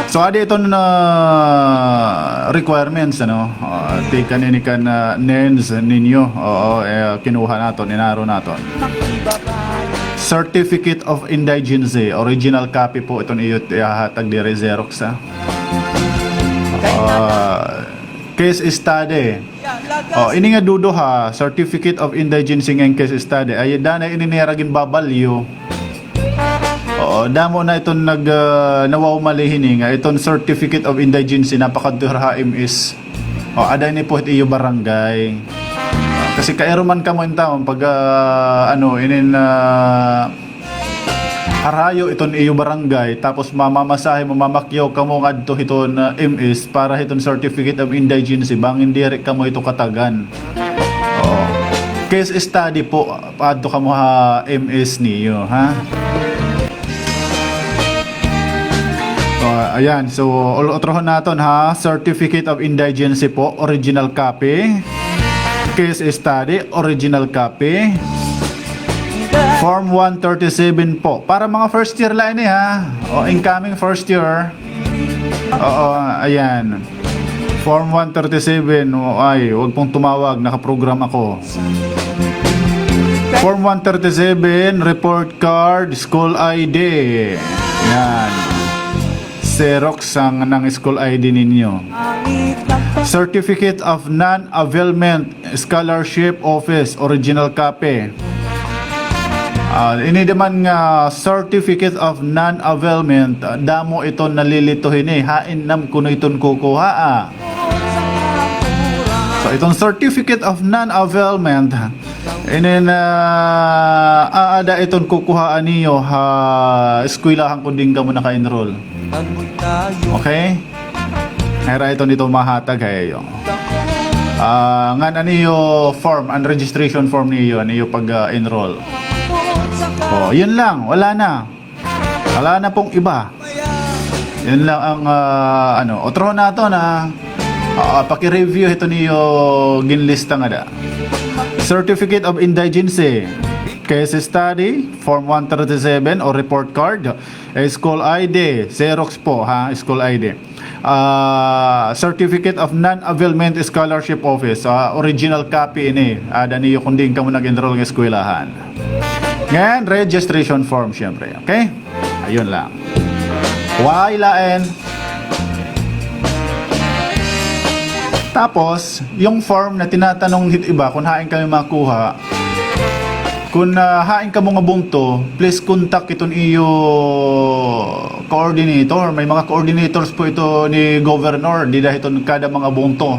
So, adi iton, ah, requirements, ano? Ah, tikang ini kan, ah, NENZ ninyo. Oo, eh, kinuha naton, inaro naton. Certificate of Indigency, original copy po iton iyo ihahatag diri, Xerox, ha? Ah, case study. Oh, ini nga duduha, Certificate of Indigency ngan case study. Ay, danay ini nira ginbabalyo. Oo, damo na iton nag, ah, nawawmali hini nga iton Certificate of Indigency, napakadto hira ha M S. O, ada ini po hit iyo barangay. Kasi kairo man kamo in town pag, ah, ano, inin, ah, harayo iton iyo barangay, tapos mamamasahe mo, mamakyaw kamo ngadto hiton, ah, M S para hiton Certificate of Indigency, bangin diri kamo ito katagan. Oo. Case study po, paadto kamo ha M S niyo, ha? O, ayan. So, ul-, utrohon naton, ha. Certificate of Indigency po, original copy. Case study, original copy. Form one thirty-seven po. Para mga first year la ini, ha. O, incoming first year. Oo, ayan. Form one thirty-seven, o, ay, wag pong tumawag, nakaprogram ako. Form one thirty-seven, report card, school I D. Yan. Xerox ang, ng school I D ninyo. Certificate of Non-Availment, Scholarship Office, original copy. Ah, ini naman nga Certificate of Non-Availment, ah, damo iton nalilito hini. Hain nam kuno iton kukuhaa? So, iton Certificate of Non-Availment, ini na, ah, aada iton kukuhaan niyo ha eskwelahan kon diin kamo naka-enroll. Okay? Hira iton ito mahatag ha iyo. Ah, ngan an iyo form, an registration form niyo, an iyo pag, ah, enroll. O, yun lang, wala na. Wala na pong iba. Yun lang ang, ah, ano, utrohon naton, ah, paki-review hiton iyo ginlista ngada. Certificate of Indigency, case study, form one thirty-seven o report card, eh, school I D, Xerox po, ha, school I D. Ah, Certificate of Non-Availment Scholarship Office, ah, original copy ini. Aada niyo kon diin kamo nag-enroll nga eskwelahan. Ngan, registration form, syempre. Okay? Ayun lang. Wala lain. Tapos, yung form na tinatanong hit iba kung hain kami makuha, kung, ah, hain kamo nga bungto, please contact iton iyo coordinator. May mga coordinators po ito ni Governor, dida hiton kada mga bungto.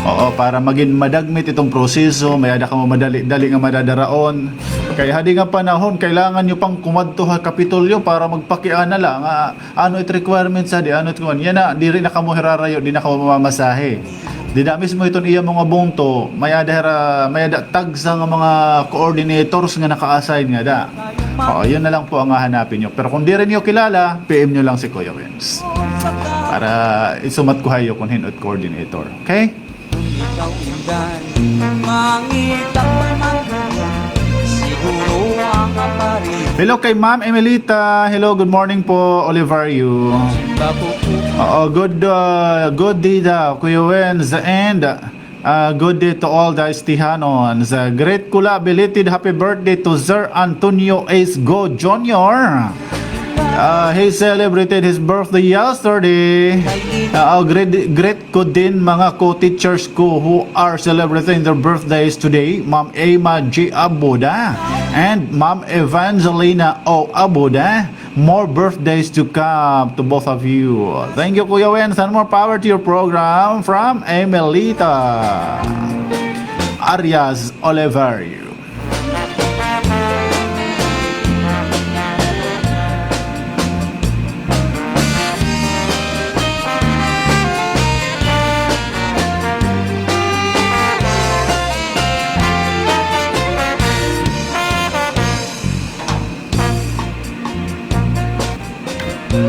Oo, para magin madagmit iton proseso, may-ada kamo madali-dali nga madadaraon. Kay hadi nga panahon, kailangan niyo pang kumadto ha Kapitolyo para magpakiana la nga ano it requirements hadi, ano it kuan. Yana, diri na kamo hirarayo, di na kamo mamamasahe. Dida mismo iton iya mga bungto, may-ada hira, may-ada tagsa nga mga coordinators nga naka-assign ngada. Oo, yun na lang po ang hahanapin niyo. Pero kung diri niyo kilala, P M niyo lang si Kuya Wins. Para isumat ko ha iyo kung hin-o it coordinator. Okay? Hello kay Ma'am Emelita. Hello, good morning po, Oliverio. Oo, good, uh, good day daw, Kuya Wins, and, uh, good day to all the Estehanons. Uh, great ko la belated happy birthday to Sir Antonio Ace Go Junior. Uh, he celebrated his birthday yesterday. Uh, oh, great, great ko din mga co-teachers ko who are celebrating their birthdays today, Ma'am Emma G Abuda and Ma'am Evangelina O Abuda. More birthdays to come to both of you. Thank you, Kuya Wins, and more power to your program from Emelita Arias Oliverio. Eh,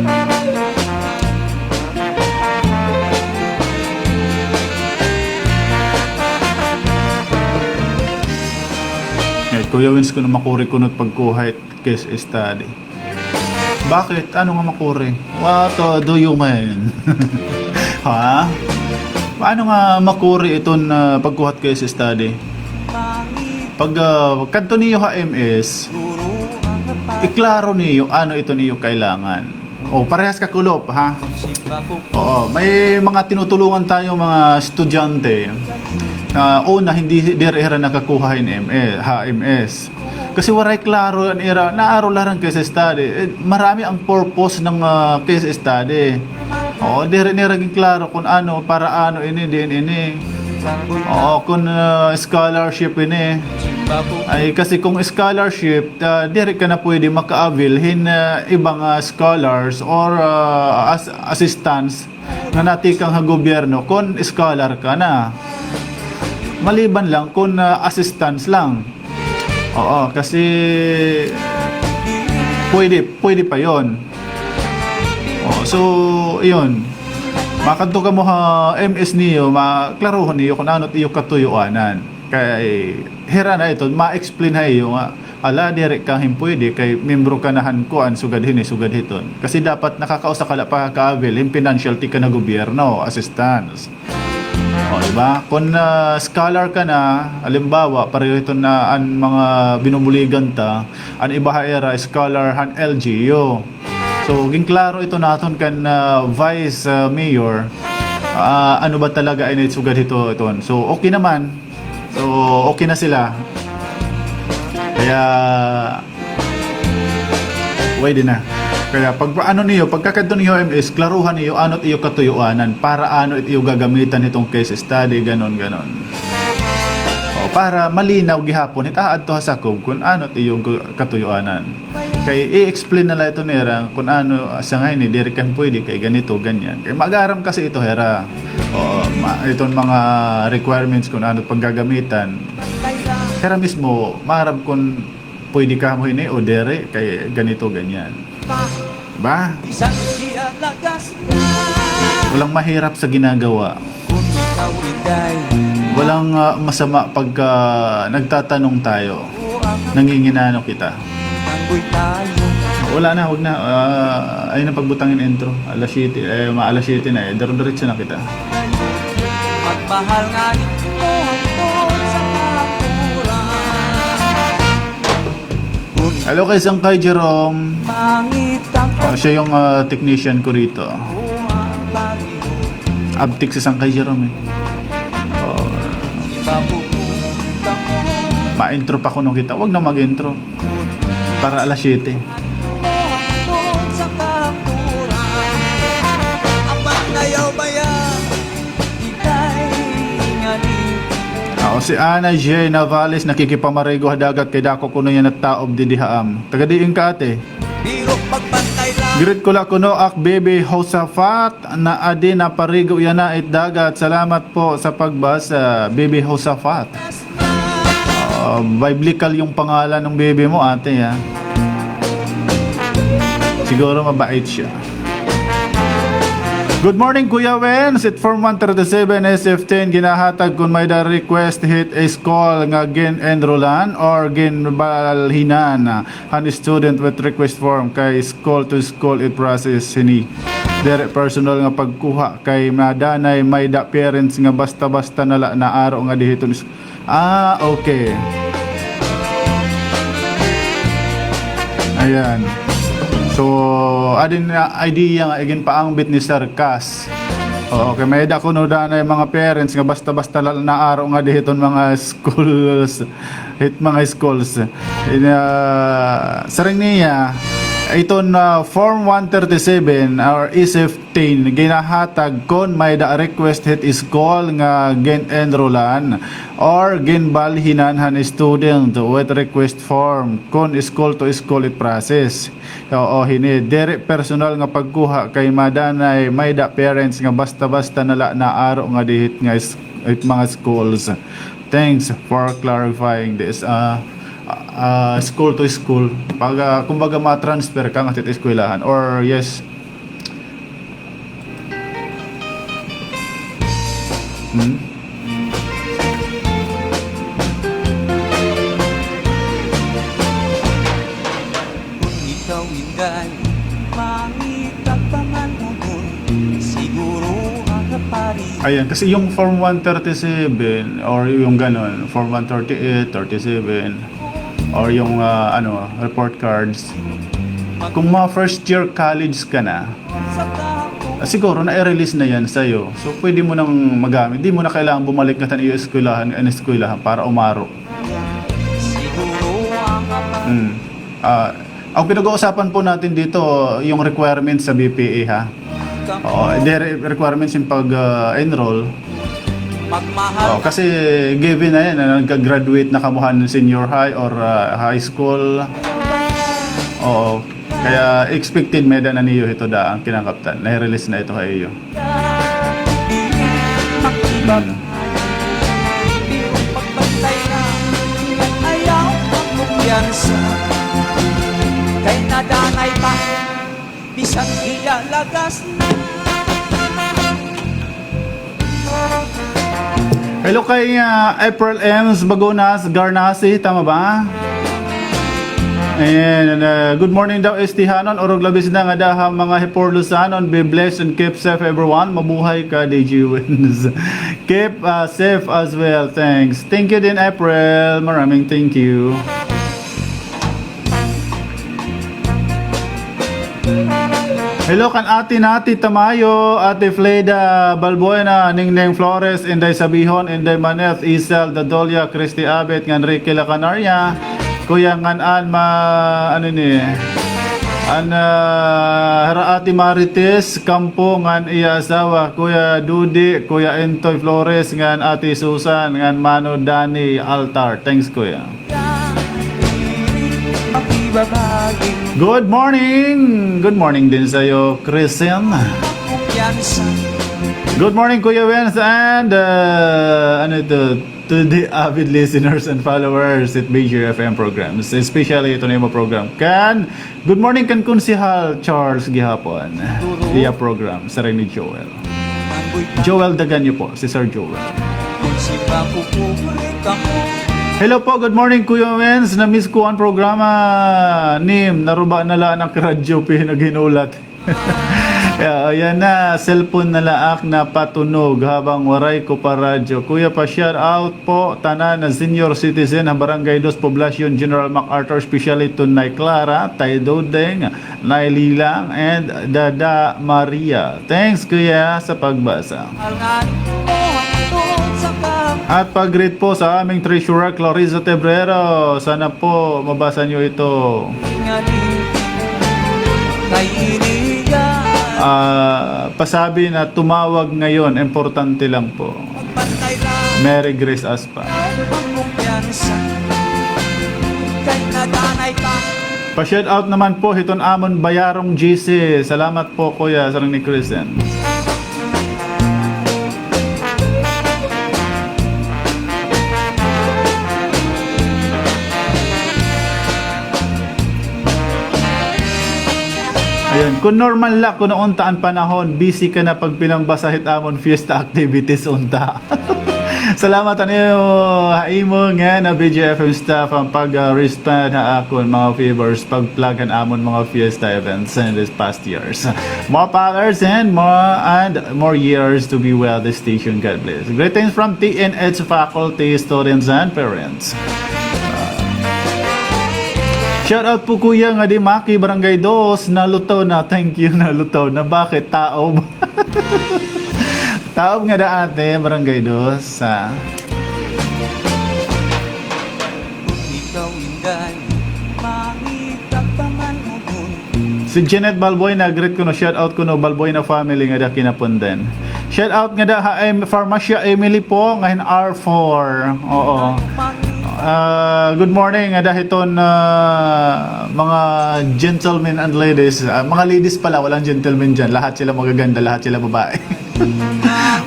Kuya Wins, kuno makuri kuno it pagkuha hit case study. Bakit? Ano nga makuri? What, uh, do you mean? Ha? Paano nga makuri iton, uh, pagkuha hit case study? Pag, uh, kadto niyo ha M S, iklaro niyo ano iton iyo kailangan. O, parehas ka kulop, ha? Oo, may mga tinutulungan tayo, mga estudyante. Ah, una, hindi, diri hira nakakuha hin M S, ha, M S. Kasi waray klaro an ira, naaro la hira hin case study. Eh, marami ang purpose ng, ah, case study. Oo, diri nira ginklaro kung ano, para ano ini, diin ini. Oo, kung, ah, scholarship ini. Ay, kasi kung scholarship, ah, diri ka na pwede maka-avail hin, ah, iba nga scholars or, ah, as-, assistance nga natikang ha gobyerno kon scholar ka na. Maliban lang kon, ah, assistance lang. Oo, kasi pwede, pwede pa yon. Oo, so, iyon. Makadto kamo ha M S niyo, maklarohon niyo kon ano it iyo katuyoanan. Kay hira na iton ma-explain ha iyo nga, ala, diri ka hin pwede kay membro ka na han kuan, sugad hini, sugad hiton. Kasi dapat nakakausa ka la pakaka-avail hin financial tikang ha gobyerno, assistance. O, di ba? Kon, ah, scholar ka na, halimbawa, pareho hiton na an mga binubuligan ta, an iba ha ira scholar han L G U. So, ginklaro ito naton kan, ah, Vice, ah, Mayor. Ah, ano ba talaga ini sugad hito, iton. So, okay naman. So, okay na sila. Kaya, pwede na. Kaya pag ano niyo, pagkakadto niyo M S, klaruhan niyo ano it iyo katuyoanan, para ano it iyo gagamitan hiton case study, ganon, ganon. O, para malinaw gihapon, hit aadto ha sakob kon ano it iyo gu-, katuyoanan. Kay i-explain na la ito nira kon ano, asa nga ini, diri ka pwede kay ganito, ganyan. Kay mag-aram kasi ito hira. Oo, ma-, iton mga requirements kon ano it paggagamitan. Hira mismo, maaram kon pwede kamo hini o diri, kay ganito, ganyan. Ba? Walang mahirap sa ginagawa. Walang, ah, masama pagka nagtatanong tayo. Nanginginano kita. Wala na, wag na. Ah, ayaw na pagbutang hin intro. Alas siyete, eh, ma-, alas siyete na eh. Dire-diretso na kita. Hello kay Sangkay Jerome. Ah, siya yung, ah, technician ko rito. Abtik si Sangkay Jerome eh. Oh. Ma-intro pa kuno kita. Wag na mag-intro. Para alas siyete. Apan ayaw baya, ikay nga Si Ana J Navales, nakikipamarigo ha dagat kay dako kuno yana taob didi ha am. Taga diin ka, ate? Greet ko la kuno ak Bibi Josafat na adi naparigo yana it dagat. Salamat po sa pagbasa, Bibi Josafat. Ah, biblical yung pangalan ng bibi mo, ate, ha? Siguro mabait siya. Good morning, Kuya Wens. It Form one thirty-seven S F ten ginahatag kon may-ada request hit school nga gin-enrollan or ginbalhinan han student with request form kay school to school it process hini. Diri personal nga pagkuha kay madanay may-ada parents nga basta-basta na la naaro nga di hiton is-, ah, okay. Ayan. So, adi na idea nga iginpaangbit ni Sir Cas. Oo, kay may-ada kuno danay mga parents nga basta-basta la naaro nga di hiton mga schools, hit mga schools. Ina, siring niya, iton, ah, Form one thirty-seven or S F ten ginahatag kon may-ada request hit school nga gin-enrollan or ginbalhinan han student with request form kon school to school it process. Oo, hini, diri personal nga pagkuha kay madanay may-ada parents nga basta-basta na la naaro nga di hit nga is-, hit mga schools. Thanks for clarifying this. Ah, ah, school to school. Pag, ah, kumbaga, ma-transfer ka ngadto hit eskwelahan. Or, yes. Hmm? Ayan, kasi yung Form one thirty-seven or yung ganon, Form one thirty-eight, thirty-seven, or yung, ah, ano, report cards, kung mga first year college ka na, ah, siguro na-release na yan sa'yo. So, pwede mo nang magamit. Di mo na kailangan bumalik ngadto han iyo eskwelahan, an eskwelahan para umaro. Hmm. Ah, ang pinag-uusapan po natin dito, yung requirements sa B P A, ha? Oo, the re-, requirements yung pag, ah, enroll. Oo, kasi given na yan, na nagka-graduate na kamo han senior high or, ah, high school. Oo, kaya expected may-ada na niyo hito da ang kinakaptan. Na-release na ito ha iyo. Hmm. Hello kay, ah, April M's Bagunas Garnasi, tama ba? And, uh, good morning daw, Estihanon, orog labis na nga daha mga Hipurlosanon. Be blessed and keep safe, everyone. Mabuhay ka, D J Wins. Keep, uh, safe as well. Thanks. Thank you din, April. Maraming thank you. Hello kan Ate Nati Tamayo, Ate Fleda Balbuena, Ningneng Flores, Inday Sabihon, Inday Maneth, Isel Dadolia, Christy Abet, ngan Ricky La Canaria, Kuya ngan an ma-, ano ni, an, ah, Hira Ate Marites Campo, ngan iya asawa, Kuya Dudi, Kuya Entoy Flores, ngan Ate Susan, ngan Mano Danny Altar. Thanks, Kuya. Good morning! Good morning din sa'yo, Christian. Good morning, Kuya Wens, and, uh, ano ito, to the avid listeners and followers at Major F M programs, especially ito na yung program. Kan, good morning kan Konsehal Charles gihapon. Iya program, siring ni Joel. Joel Daganyo po, si Sir Joel. Hello po, good morning, Kuya Wens. Na-miss ko an programa nim. Naruba na la an ak radyo, pinaghinulat. Ya, ayan na, cellphone na la ak napatunog habang waray ko pa radyo. Kuya, pa-shout out po tanan na senior citizen ha Barangay Dos Poblacion, General MacArthur, especially to Nay Clara, Tay Dodeng, Nay Lilang, and Dada Maria. Thanks, Kuya, sa pagbasa. At pag-greet po sa aming treasurer, Clarissa Tebrero. Sana po mabasa niyo ito. Ah, pasabi na tumawag ngayon, importante lang po. Mary Grace Aspa. Pa-shout out naman po hiton amon Bayarong G C. Salamat po, kuya, sarang ni Kristen. Ayun, kun normal la kuno unta an panahon, busy ka na pagpinangbasa hit amon fiesta activities unta. Salamat han iyo, ha imo ngan ha B J F M staff an pag, ah, respond ha akon mga favors, pag-plug han amon mga fiesta events in this past years. More powers and more, and more years to be with the station. God bless. Greetings from T N H faculty, students, and parents. Shout out po, kuya, nga di Maki, Barangay Dos, nalutaw na. Thank you, nalutaw na. Bakit? Taob. Taob ngada, ate, Barangay Dos, ha? Si Janet Balbuena, greet kuno, shout out kuno, Balbuena family ngada kinapunden. Shout out ngada ha Em-, Pharmacia Emily po, nga hin R four. Oo. Ah, good morning ngada hiton, ah, mga gentlemen and ladies. Ah, mga ladies pala, walang gentlemen diyan. Lahat sila magaganda, lahat sila babae.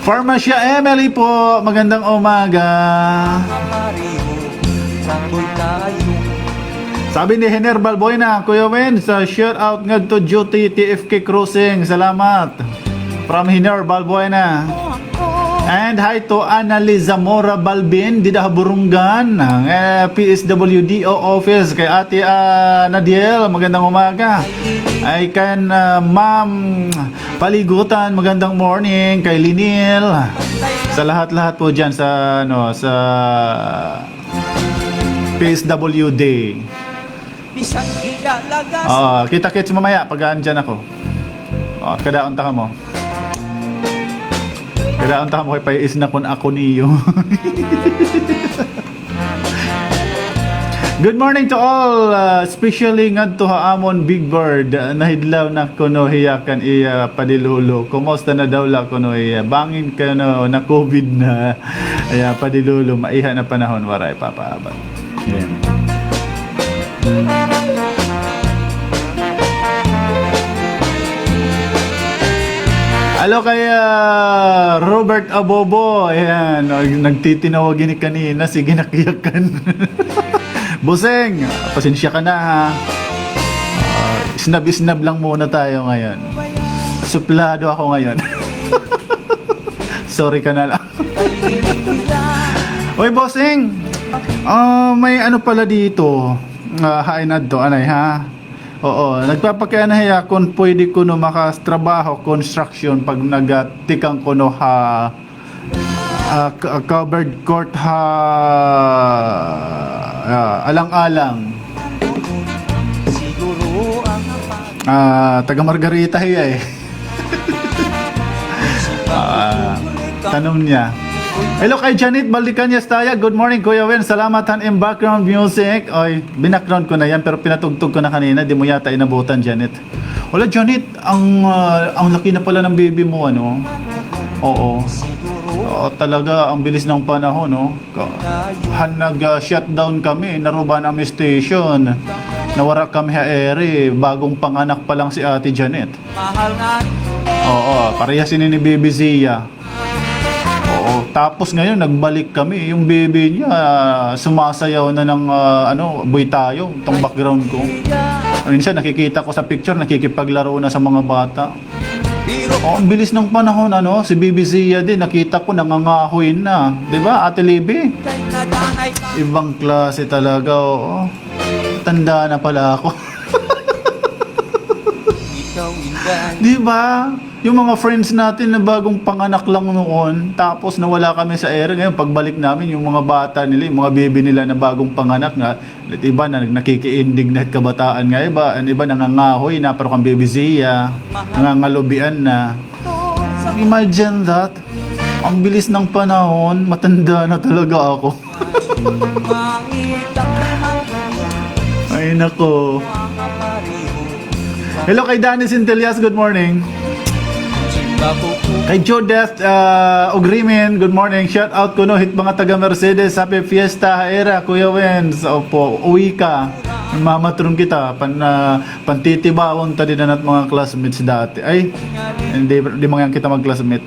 Pharmacia Emily po, magandang umaga. Sabi ni Hener Balbuena, Kuya Win, sa shout out ngadto duty T F K Crossing. Salamat. From Hener Balbuena. And hi to Annalise Zamora Balbin, dida ha Borongan, ang, eh, P S W D O office, kay Ate, ah, Nadiel, magandang umaga. Ay kan, ah, Ma'am Paligutan, magandang morning, kay Linil. Sa lahat-lahat po diyan sa, ano, sa P S W D. Oo, kita-kits mamaya pag andyan ako. Oo, kadaon ta kamo. Kadaon ta kamo kay paiis na kun ako niyo. Good morning to all, ah, especially ngadto ha amon Big Bird. Ah, nahidlaw na kuno hiya kan iya padilulo. Kumusta na daw la kuno hiya? Bangin kuno na COVID na. Iya padilulo, maiha na panahon, waray papaabat. Ayan. Hello kay, ah, Robert Abobo. Ayan, nag-, nagtitinawag ini kanina. Sige, nakiyakan. Boseng, pasensya ka na, ha. Ah, isnab-isnab lang muna tayo ngayon. Suplado ako ngayon. Sorry ka na lang. Oy, Bossing, ah, may ano pala dito. Ah, hain adto, anay, ha? Oo, nagpapakiana hiya kun pwede kuno makatrabaho construction pag nagatikang kuno ha, ah, c-, covered court ha, ah, Alang-alang. Ah, taga Margarita hiya, eh. Ah, tanom niya. Hello kay Janet Baldicañas Taya. Good morning, Kuya Wen. Salamat han im background music. Oy, binackground ko na yan, pero pinatugtog ko na kanina. Di mo yata inabutan, Janet. Wala, Janet, ang, ah, ang laki na pala ng baby mo, ano? Oo. Oo, talaga, ang bilis ng panahon, no? Ka-, han nag, ah, shutdown kami, Naruba Nam Station. Nawara kami ha ere, bagong panganak pa lang si Ate Janet. Oo, parehas ini ni Baby Zia. Oo, tapos ngayon, nagbalik kami. Yung baby niya, sumasayaw na ng, ah, ano, Boy Tayo, itong background ko. Minsan, nakikita ko sa picture, nakikipaglaro na sa mga bata. Oh, ang bilis ng panahon, ano? Si Baby Zia din, nakita ko, nangangahoy na. Di ba, Ate Libby? Ibang klase talaga, oo. Tanda na pala ako. Di ba? Yung mga friends natin na bagong panganak lang noon, tapos nawala kami sa ere, ngayon, pagbalik namin, yung mga bata nila, yung mga baby nila na bagong panganak nga, It iba na nakikiindig na it kabataan nga iba, an iba nangangahoy na, pero kan Baby Zia, nangangalubian na. Imagine that. Ang bilis ng panahon, matanda na talaga ako. Ay, nako. Hello kay Danny Centellas, good morning. Kay Judith, ah, Ugrimin, good morning. Shout out kuno hit mga taga Mercedes. Happy Fiesta ha ira, Kuya Wens. Opo, uwi ka. Mamatron kita. Pan, ah, pantitibawon ta dida han at mga classmates dati. Ay, hindi, di man kita mag-classmate.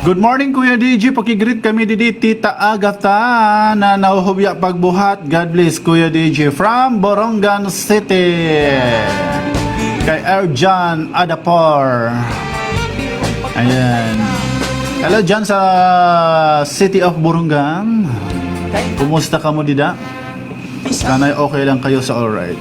Good morning, Kuya D J. Paki-greet kami didi, Tita Agatha, na nahuhubya pagbuhat. God bless, Kuya D J. From Borongan City. Kay Erjan Adapor. Ayan. Hello dyan sa City of Borongan. Kumusta kamo dida? Sana'y okay lang kayo sa all right.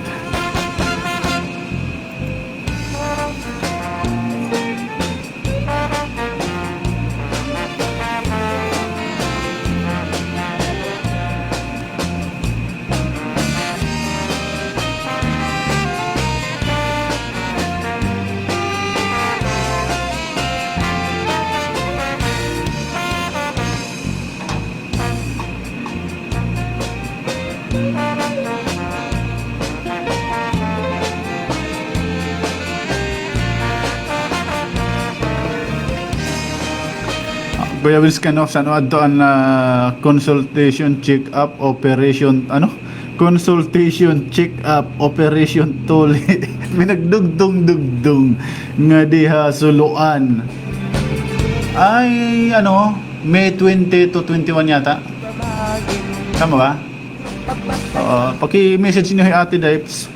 Kuya Vince, kano, san-o adto an, ah, consultation, check-up, operation, ano? Consultation, check-up, operation, tuli. May nagdugdong-dugdong nga diha Suluan. Ay, ano, May twenty to twenty-one yata. Tama ba? Oo, paki-message niyo hi Ate Dipes.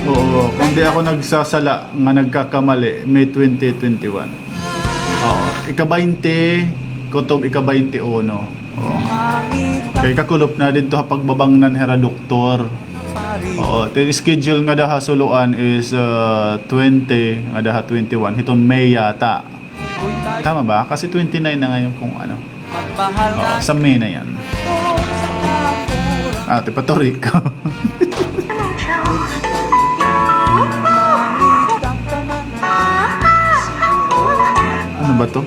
Oo, kung di ako nagsasala nga nagkakamali, May twenty twenty-one. Oo, ika-baynte, kutob ika-baynte uno. Oo. Kay kakulop na didto ha pagbabangnan hira doktor. Oo, the schedule ngada ha Suluan is, uh, twenty, ngada ha twenty-one. Hiton May yata. Tama ba? Kasi twenty-nine na ngayon kung ano. Oo, sa May na yan. Ate, paturi ko. Ano ba to?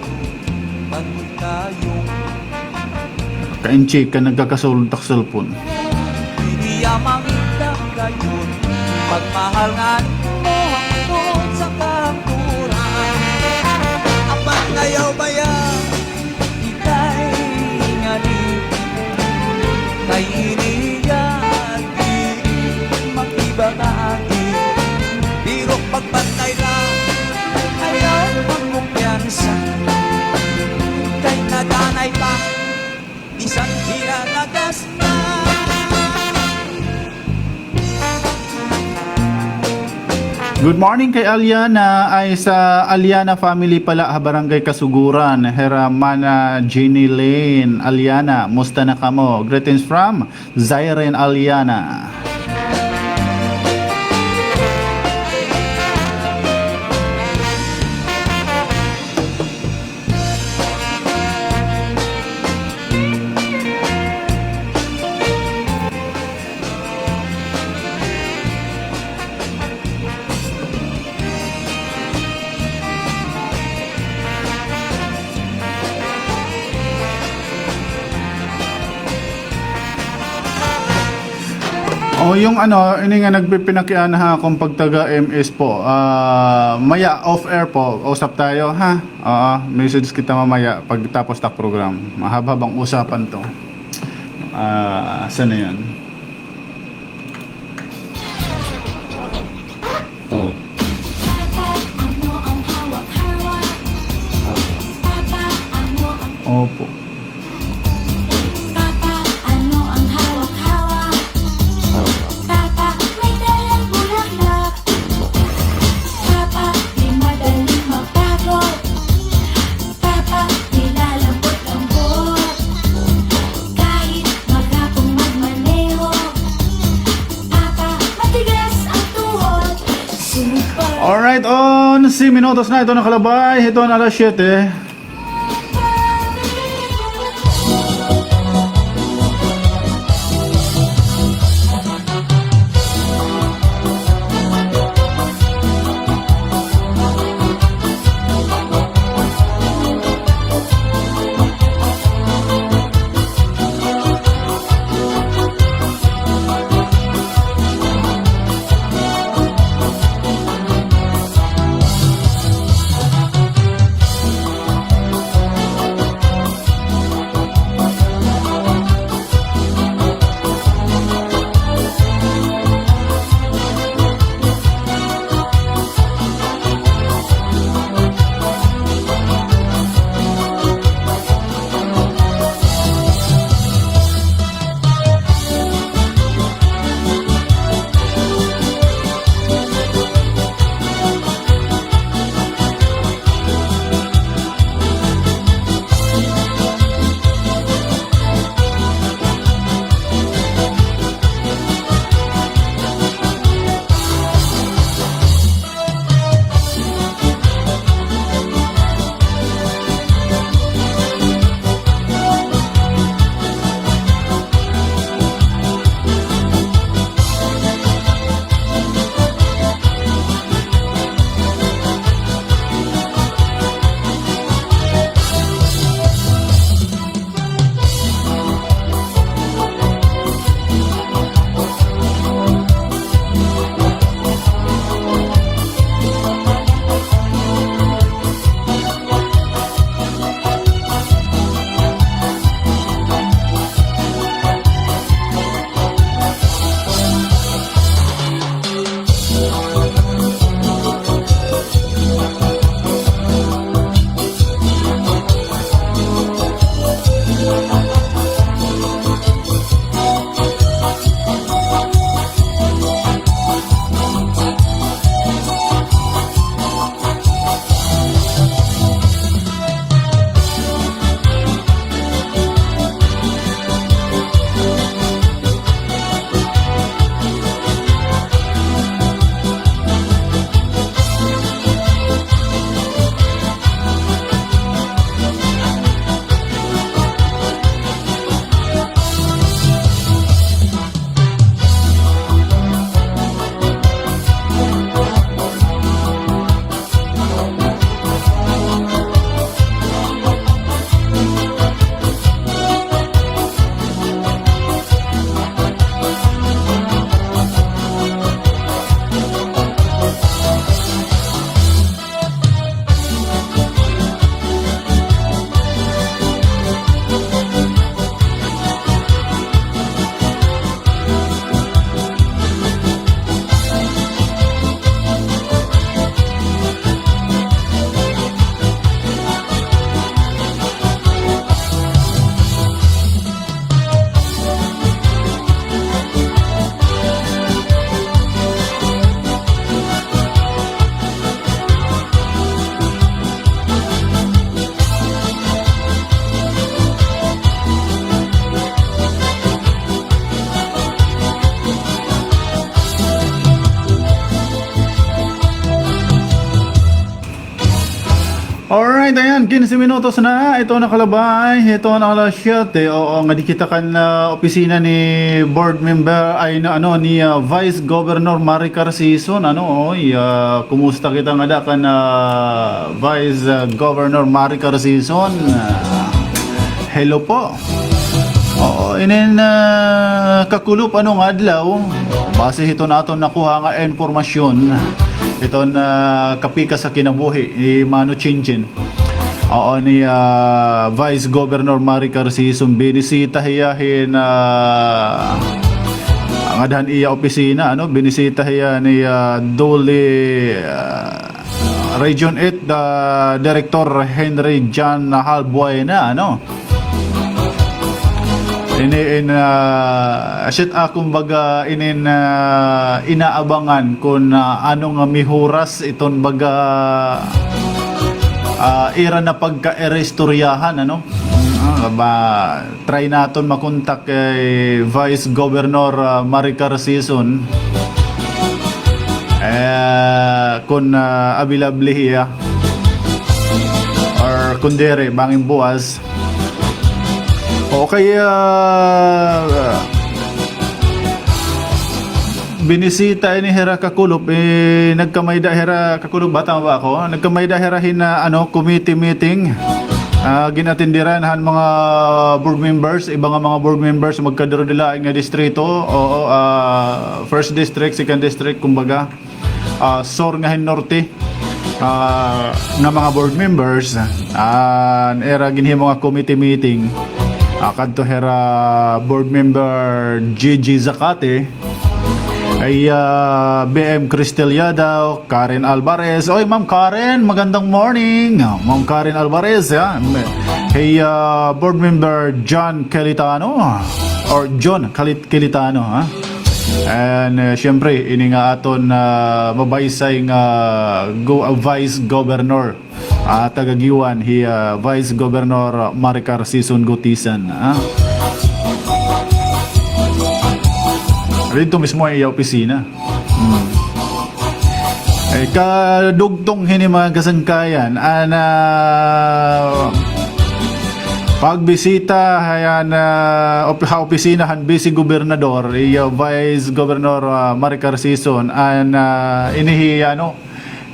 Kainchi ka, nagkakasulod tak cellphone. Good morning kay Aliana, ay sa Aliana family pala ha Barangay Kasuguran, hira Mana Jenny Lane. Aliana, musta na kamo? Greetings from Zyren Aliana. O, yung ano, ini nga nagpipinakiana ha akon pagtaga M S po. Ah, maya, off air po. Usap tayo, ha? Oo, message kita mamaya pagtapos tak program. Mahaba-haba an usapan to. Ah, asa na yan? Opo. Alright, onse minutos na ito nakalabay. Ito na alas siyete. Alright, ayan, kinse minutos na ito nakalabay, ito na alas siyete. Oo, ngadi kita kan, ah, opisina ni board member, ay, na, ano, ni, ah, Vice Governor Maricar Sison, ano, oy, ah, kumusta kita ngada kan, ah, Vice, ah, Governor Maricar Sison? Ah, hello po. Oo, inin, ah, kakulop ano nga adlaw, base hiton aton nakuha nga impormasyon, hiton, ah, kapikas ha kinabuhi ni Mano Chinchin. Oo, ni, ah, Vice Governor Maricar Sison, binisita hiya hin, ah, ngada han iya opisina, ano, binisita hiya ni, ah, Dole, ah, Region eight, the Director Henry John Halbuena, ano. Ini in, ah, asya it akon baga inin, ah, inaabangan kon, ah, ano nga mihuras iton baga, ah, ira na pagkairistoryahan, ano. Ah, ba, try naton makontak kay Vice Governor, ah, Maricar Sison. Eh, kun, ah, available hiya. Or kun diri, bangin buwas. Okay, ah, binisita ini hira kakulop, eh, nagkamay-ada hira kakulop, bata ba ako? Nagkamay-ada hira hin, ah, ano, committee meeting. Ah, gin-attenderan han mga board members, iba nga mga board members, magkadurodilain nga distrito. Oo, ah, first district, second district, kumbaga. Ah, sur nga hin norte, ah, nga mga board members, ah, an ira ginhimo nga committee meeting, ah, kadto hira board member Gigi Zacate, ay, ah, B M Cristel Yadaw, Karen Alvarez. Oy, Ma'am Karen, magandang morning. Ah, Ma'am Karen Alvarez, ah. Hey, ah, board member John Calitano, or John Calit-, Calitano, ha? And, uh, siyempre, ini nga aton, uh, mabaysay nga go-, uh, Vice Governor, uh, taga Guiuan, hi, uh, Vice Governor Maricar Sison Goteesan, ah. Didto mismo an iya opisina. Hmm. Eh, kadugtong hini mga kasangkayan, an, ah, pagbisita han, ah, op-, ha opisina han Vice Gobernador, iya Vice Governor, ah, Maricar Sison, an, ah, ini hi, ano,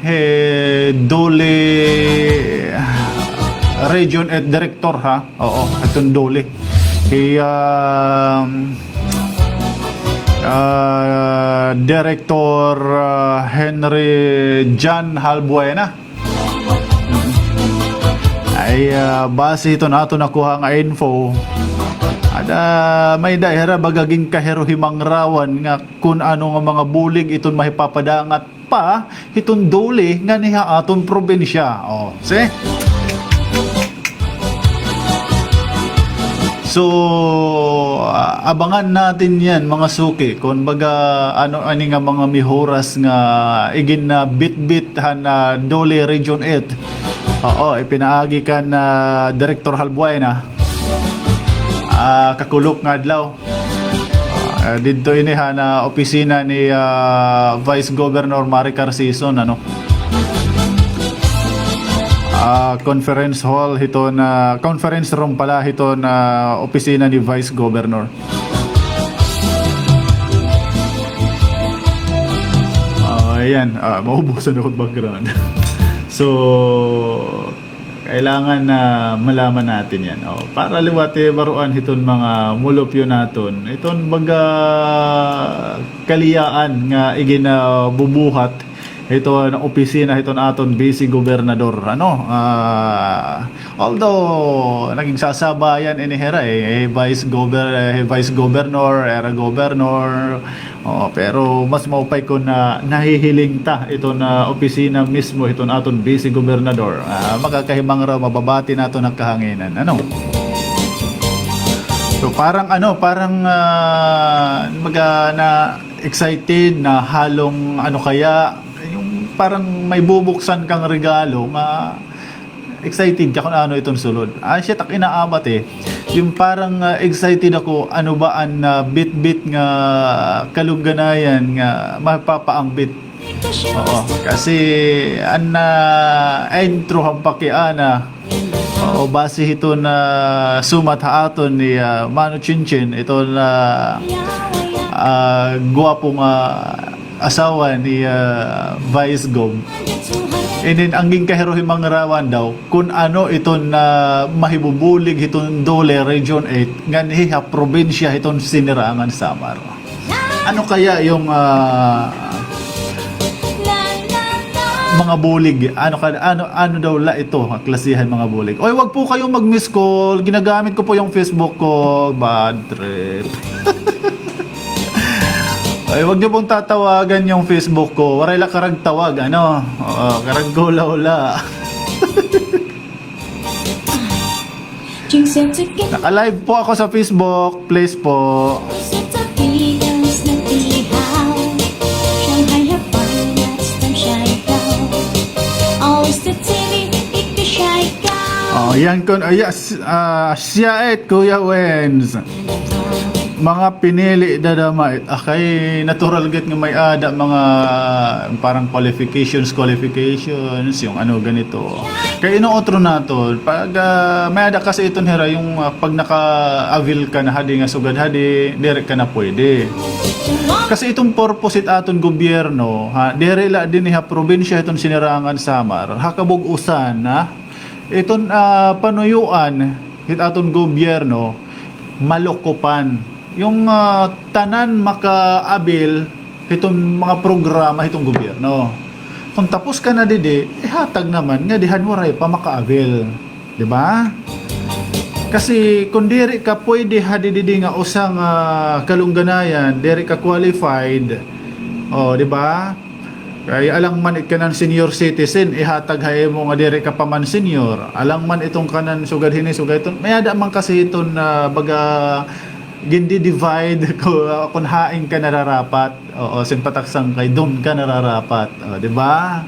hi DOLE Region eight Director, ha? Oo, iton DOLE. Hi, um, ah, Director, ah, Henry John Halbuena. Ay, ah, base hiton aton nakuha nga info, ada may-ada hira baga ginkahiro-himangrawan nga kun ano nga mga bulig iton mahipapadangat pa hiton DOLE nganhi ha aton probinsya. Oh, see? So, ah, abangan natin 'yan, mga suki. Kun baga, ano, ani nga mga mihuras nga igin, ah, bitbit han, ah, DOLE Region eight. Oo, ipinaagi kan, ah, Director Halbuena. Ah, kakulop nga adlaw. Ah, didto ini han, ah, opisina ni, ah, Vice Governor Maricar Sison, ano. Ah, conference hall hiton, ah, conference room pala hiton, ah, opisina ni Vice Governor. Ah, ayan. Ah, maubusan ako background. So, kailangan na malaman natin 'yan. Oh, para liwat, eh, baruan hiton mga mulupyo naton. Iton baga kaliyaan nga iginabubuhat hiton opisina hiton aton Vice Gobernador. Ano, ah, although nagigsasabayan ini hira, eh, eh, Vice Gover-, eh, Vice Governor, ira Governor, Oo, pero mas maupay kon, ah, nahihiling ta iton, ah, opisina mismo hiton aton Vice Gobernador. Ah, makakahimangraw, mababati naton an kahanginan, ano? So, parang ano, parang, ah, maga-, na-excited, nahalong ano kaya, yung parang may bubuksan kang regalo nga excited ka kon ano iton sulod. Ah, siya tak inaabat, eh. Yung parang, ah, excited ako, ano ba an, ah, bitbit nga kalugganayan nga mapapaangbit. Oo, kasi an, ah, intro han pakiana, oo, base hiton, ah, sumat ha aton ni, ah, Mano Chinchin, iton, ah, ah, gwapo nga asawa ni, ah, Vice Gov. Inin an ginkahiruhimangrawan daw kon ano iton, ah, mahibubulig hiton DOLE Region eight nganhi ha probinsya hiton Sinirangan, Samar. Ano kaya yung, ah, mga bulig? Ano ka, ano, ano daw la ito, klasihan mga bulig? Oy, wag po kayong mag-miss call. Ginagamit ko po yung Facebook ko. Bad trip. Ay, wag niyo pong tatawagan yung Facebook ko. Waray la karag tawag, ano? Oo, karag hula-hula. Naka-live po ako sa Facebook. Please po. Oh, yan kon, ah, yes, ah, siya it, Kuya Wens. Mga pinili dadama it, ah, kay natural gad nga may-ada mga parang qualifications, qualifications, yung ano ganito. Kay inuutro naton, pag, ah, may-ada kasi iton hira, yung, ah, pag naka-avail ka na hadi nga sugad hadi, diri ka na pwede. Kasi iton purpose it aton gobyerno, ha, diri la dinhi ha probinsya hiton Sinirangan, Samar, ha kabug-usan, ha, iton, ah, panuyuan hit aton gobyerno, malukupan. Yung, ah, tanan maka-avail hiton mga programa hiton gobyerno. Kung tapos ka na didi, ihatag naman ngadi han waray pa maka-avail. Di ba? Kasi kung diri ka pwede hadi didi nga usa nga kalungganayan, diri ka qualified, o, di ba? Kay alang man it kanan senior citizen, ihatag ha imo nga diri ka pa man senior. Alang man iton kanan sugad hini, sugad hiton. May-ada man kasi hiton, ah, baga, gindi-divide ko, ah, kun hain ka nararapat. Oo, simpataksang kay dun ka nararapat. O, di ba?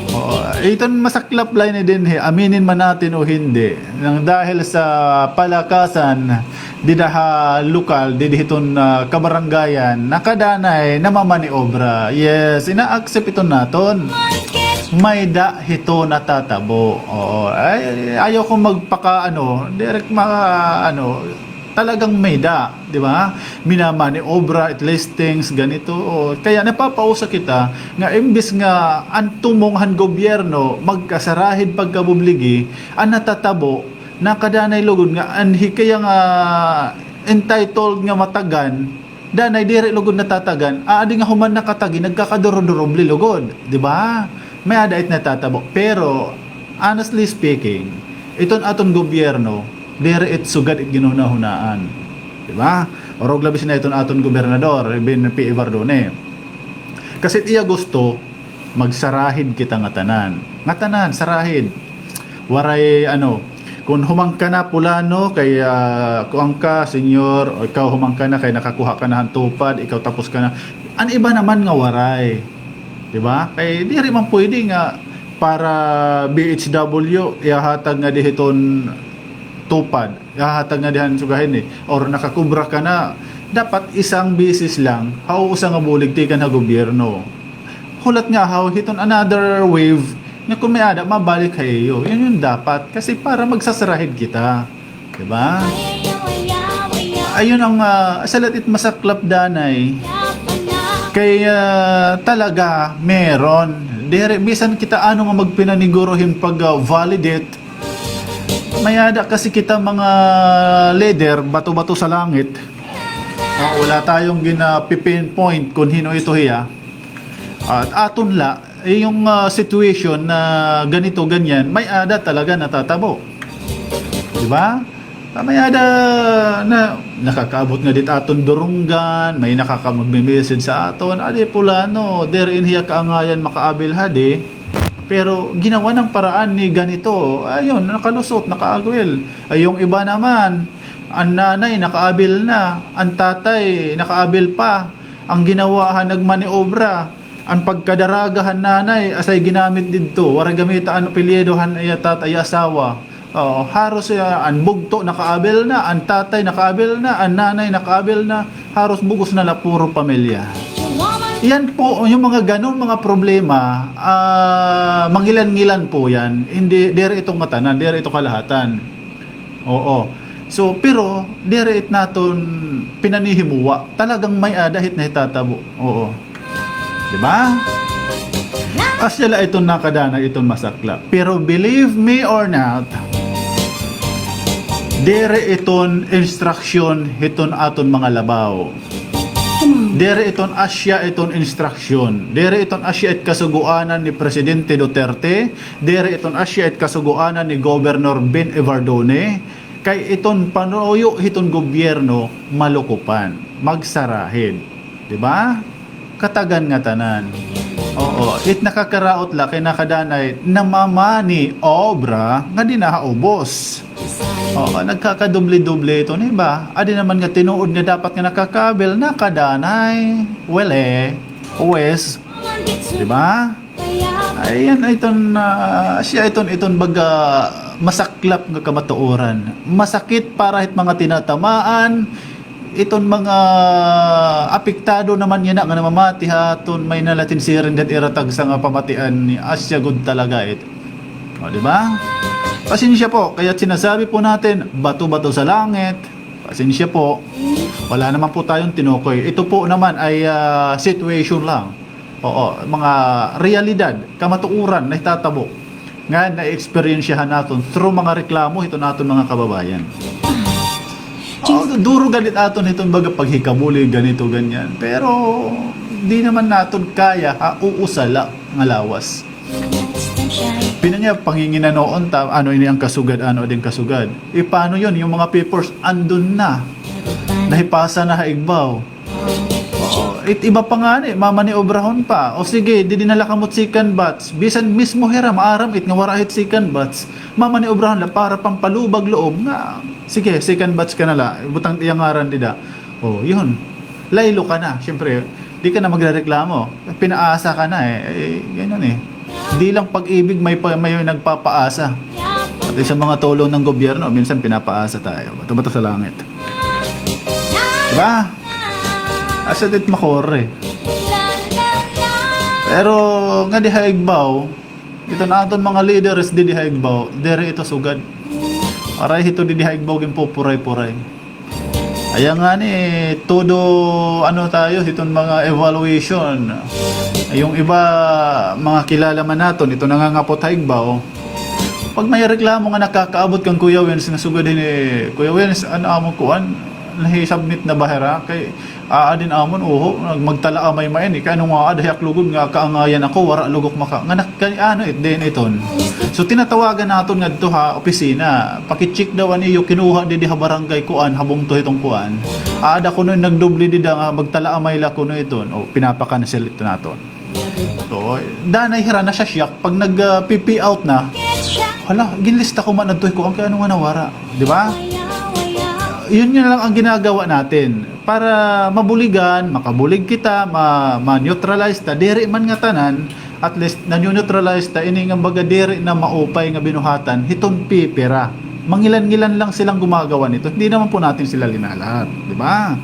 Oo, iton masaklap la ini dinhi, aminin man natin o hindi. Nang dahil sa palakasan, dida ha lokal, didi hiton, ah, kabarangayan, nakadanay namamaniobra. Yes, ina-accept iton naton. May-ada hito natatabo. Oo, ay, ayaw ko magpaka-ano, direct ma-, ano, talagang may-ada, di ba? Minamaniobra, it listings, ganito. O, kaya napapausa kita nga imbis nga an tumong han gobyerno magkasarahid pagkabubligi, an natatabo, nakadanay lugod nga an hikaya nga entitled nga matagan, danay diri lugod natatagan, aadi nga human nakatagi, nagkakaduruduruble lugod, di ba? May-ada it natatabo. Pero, honestly speaking, iton aton gobyerno, diri it sugad it ginhunahunaan. Di ba? Orog labis na iton aton gobernador, Ben P. Evardone. Kasi it iya gusto, magsarahid kita ngatanan. Ngatanan, sarahid. Waray, ano, kun human ka na, pulano, kay, ah, kuan ka, senyor, o ikaw human ka na, kay nakakuha ka na han TUPAD, ikaw tapos ka na. An iba naman nga waray. Di ba? Kay diri man pwede nga para B H W, ihahatag ngadi hiton TUPAD, ihahatag ngadi han sugad hini, or nakakubra ka na, dapat isang beses lang, ha usa nga bulig tikang ha gobyerno. Hulat nga haw, hiton another wave, nga kun may-ada, mabalik ha iyo. Yun yung dapat. Kasi para magsasarahid kita. Di ba? Ayun ang, ah, salit it masaklap danay. Kay, ah, talaga, meron. Diri, bisan kita ano nga magpinaniguro hin pag, ah, validate. May-ada kasi kita mga leader, bato-bato sa langit. Ah, wala tayong gina-pinpoint kung hino ito hiya. At aton la, eh, yung, ah, situation na ganito, ganyan, may-ada talaga natatabo. Di ba? Ah, may-ada na nakakaabot nga dit aton durunggan, may nakaka-, magme-message sa aton, "Adi, pulano, diri in hiya kaangayan makaabil hadi." Pero ginawa ng paraan ni ganito, ayun, nakalusot, nakaagwel. Ay, yung iba naman, an nanay nakaabil na, an tatay nakaabil pa. An ginawa han nagmaniobra, an pagkadaraga han nanay, asay ginamit didto, waray gamita an apelyido han iya tat-, iya asawa. Oo, haros, ah, an bugto nakaabil na, an tatay nakaabil na, an nanay nakaabil na, haros bug-os na la puro pamilya. Yan po, yung mga ganon mga problema, ah, mangilan-ngilan po yan. Hindi, diri ito ngatanan, diri ito kalahatan. Oo. So, pero, diri it naton pinanihimuwa. Talagang may-ada hit nahitatabo. Oo. Di ba? Asya la iton nakadanay iton masaklap. Pero believe me or not, diri iton instruction hiton aton mga labaw. Diri iton asya iton instruction. Diri iton asya it kasugoanan ni Presidente Duterte. Diri iton asya it kasugoanan ni Governor Ben Evardone. Kay iton panuyo hiton gobyerno, malukupan, magsarahid. Di ba? Katagan ngatanan. Oo, it nakakaraot la kay nakadanay namamaniobra nga di nahaubos. Oo, nagkakadoble-doble ito, di ba? Adi naman nga tinuod nga dapat nga nakakabil, nakadanay. Well, eh, always. Di ba? Ayan, iton, ah, siya iton, iton baga masaklap nga kamatuoran. Masakit para hit mga tinatamaan, iton mga apektado naman yana nga namamati ha aton Maynila, sinsiring gad ira tagsa nga pamatian, ni asya gud talaga it. O, di ba? Pasensya po, kaya't sinasabi po natin, bato-bato sa langit. Pasensya po. Wala naman po tayong tinukoy. Ito po naman ay, ah, situation lang. Oo, mga realidad, kamatuoran na hitatabo nga na-experiensyahan naton through mga reklamo hiton aton mga kababayan. Oo, duro gad it aton hiton baga paghikabulig, ganito, ganyan. Pero di naman naton kaya ha usa la nga lawas. Pinangiya, panginginanoon ta, ano ini an kasugad, ano adi an kasugad. E, paano yun? Yung mga papers, andun na. Nahipasa na ha igbaw. Oo, it iba pa ngani, mamaniobrahon pa. O sige, didi na la kamo hit second batch. Bisan mismo hira, maaram it nga wara hit second batch. Mamaniobrahon la para pampalubag loob nga, sige, second batch ka na la. Ibutang it iya ngaran dida. O, yun. Laylo ka na, siyempre. Di ka na magrereklamo. Pinaasa ka na eh. Eh, ganun eh. Di lang pag-ibig may pa-, may nagpapaasa. Pati sa mga tulong ng gobyerno, minsan pinapaasa tayo. Bato-bato sa langit. Di ba? Asya it makuri. Pero ngadi ha igbaw, iton aton mga leaders didi ha igbaw, diri ito sugad. Waray hito didi ha igbaw ginpupuray-puray. Aya ngani, todo, ano tayo, hiton mga evaluation. Yung iba, mga kilala man naton, ito nangangapot ha igbaw. Pag may reklamo nga nakakaabot kan Kuya Wins, nga sugad hini, "Kuya Wins, ano amon kuan? Nahi-submit na ba hira?" Kay, aa din amon, uho, nag-, magtalaamay man ini. Kay ano nga, ada hiyak lugod nga kaangayan ako, wara lugok maka-, nga nak-, kay ano, it din iton. So, tinatawagan naton ngadto ha opisina. Paki-check daw an iyo kinuha didi ha barangay kuan, ha bungto hiton kuan. Aada kuno nagdoble dida nga magtalaamay la kuno iton. O, pinapa-cancel ito naton. So, danay hira nasya-shock pag nag, ah, P P out na. Hala, ginlista ko man adto kuan, kay ano nga nawara, di ba? Yun, yun lang ang ginagawa natin. Para mabuligan, makabulig kita, ma-, ma-neutralize ta, diri man ngatanan, at least, na-neutralize ta, ini nga baga diri na maupay nga binuhatan, hiton pipira. Mangilan-ngilan lang silang gumagawa nito. Hindi naman po natin sila linalahat, di ba?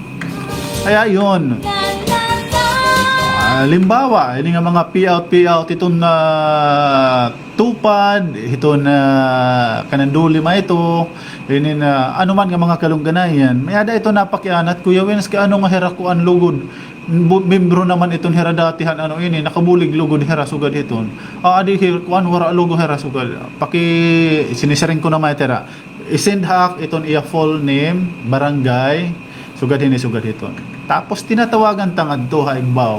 Kaya yun. Ah, halimbawa, ini nga mga pay out, pay out, iton na tupad, hiton na kananduli ma ito, ini na, ano man nga mga kalungganayan. May ada ito napakianat, Kuya Wins, kay ano nga hira kuan lugod. Bu-, membro naman iton hira dati han ano ini, nakabulig lugod hira sugad hiton. Ah, adi hir-, kuan, wara lugod hira sugad. Paki-, sinisiring ko naman ito hira. I-send ha ak iton iya full name, barangay, sugad hini, sugad hiton. Tapos tinatawagan ta ngadto ha igbaw.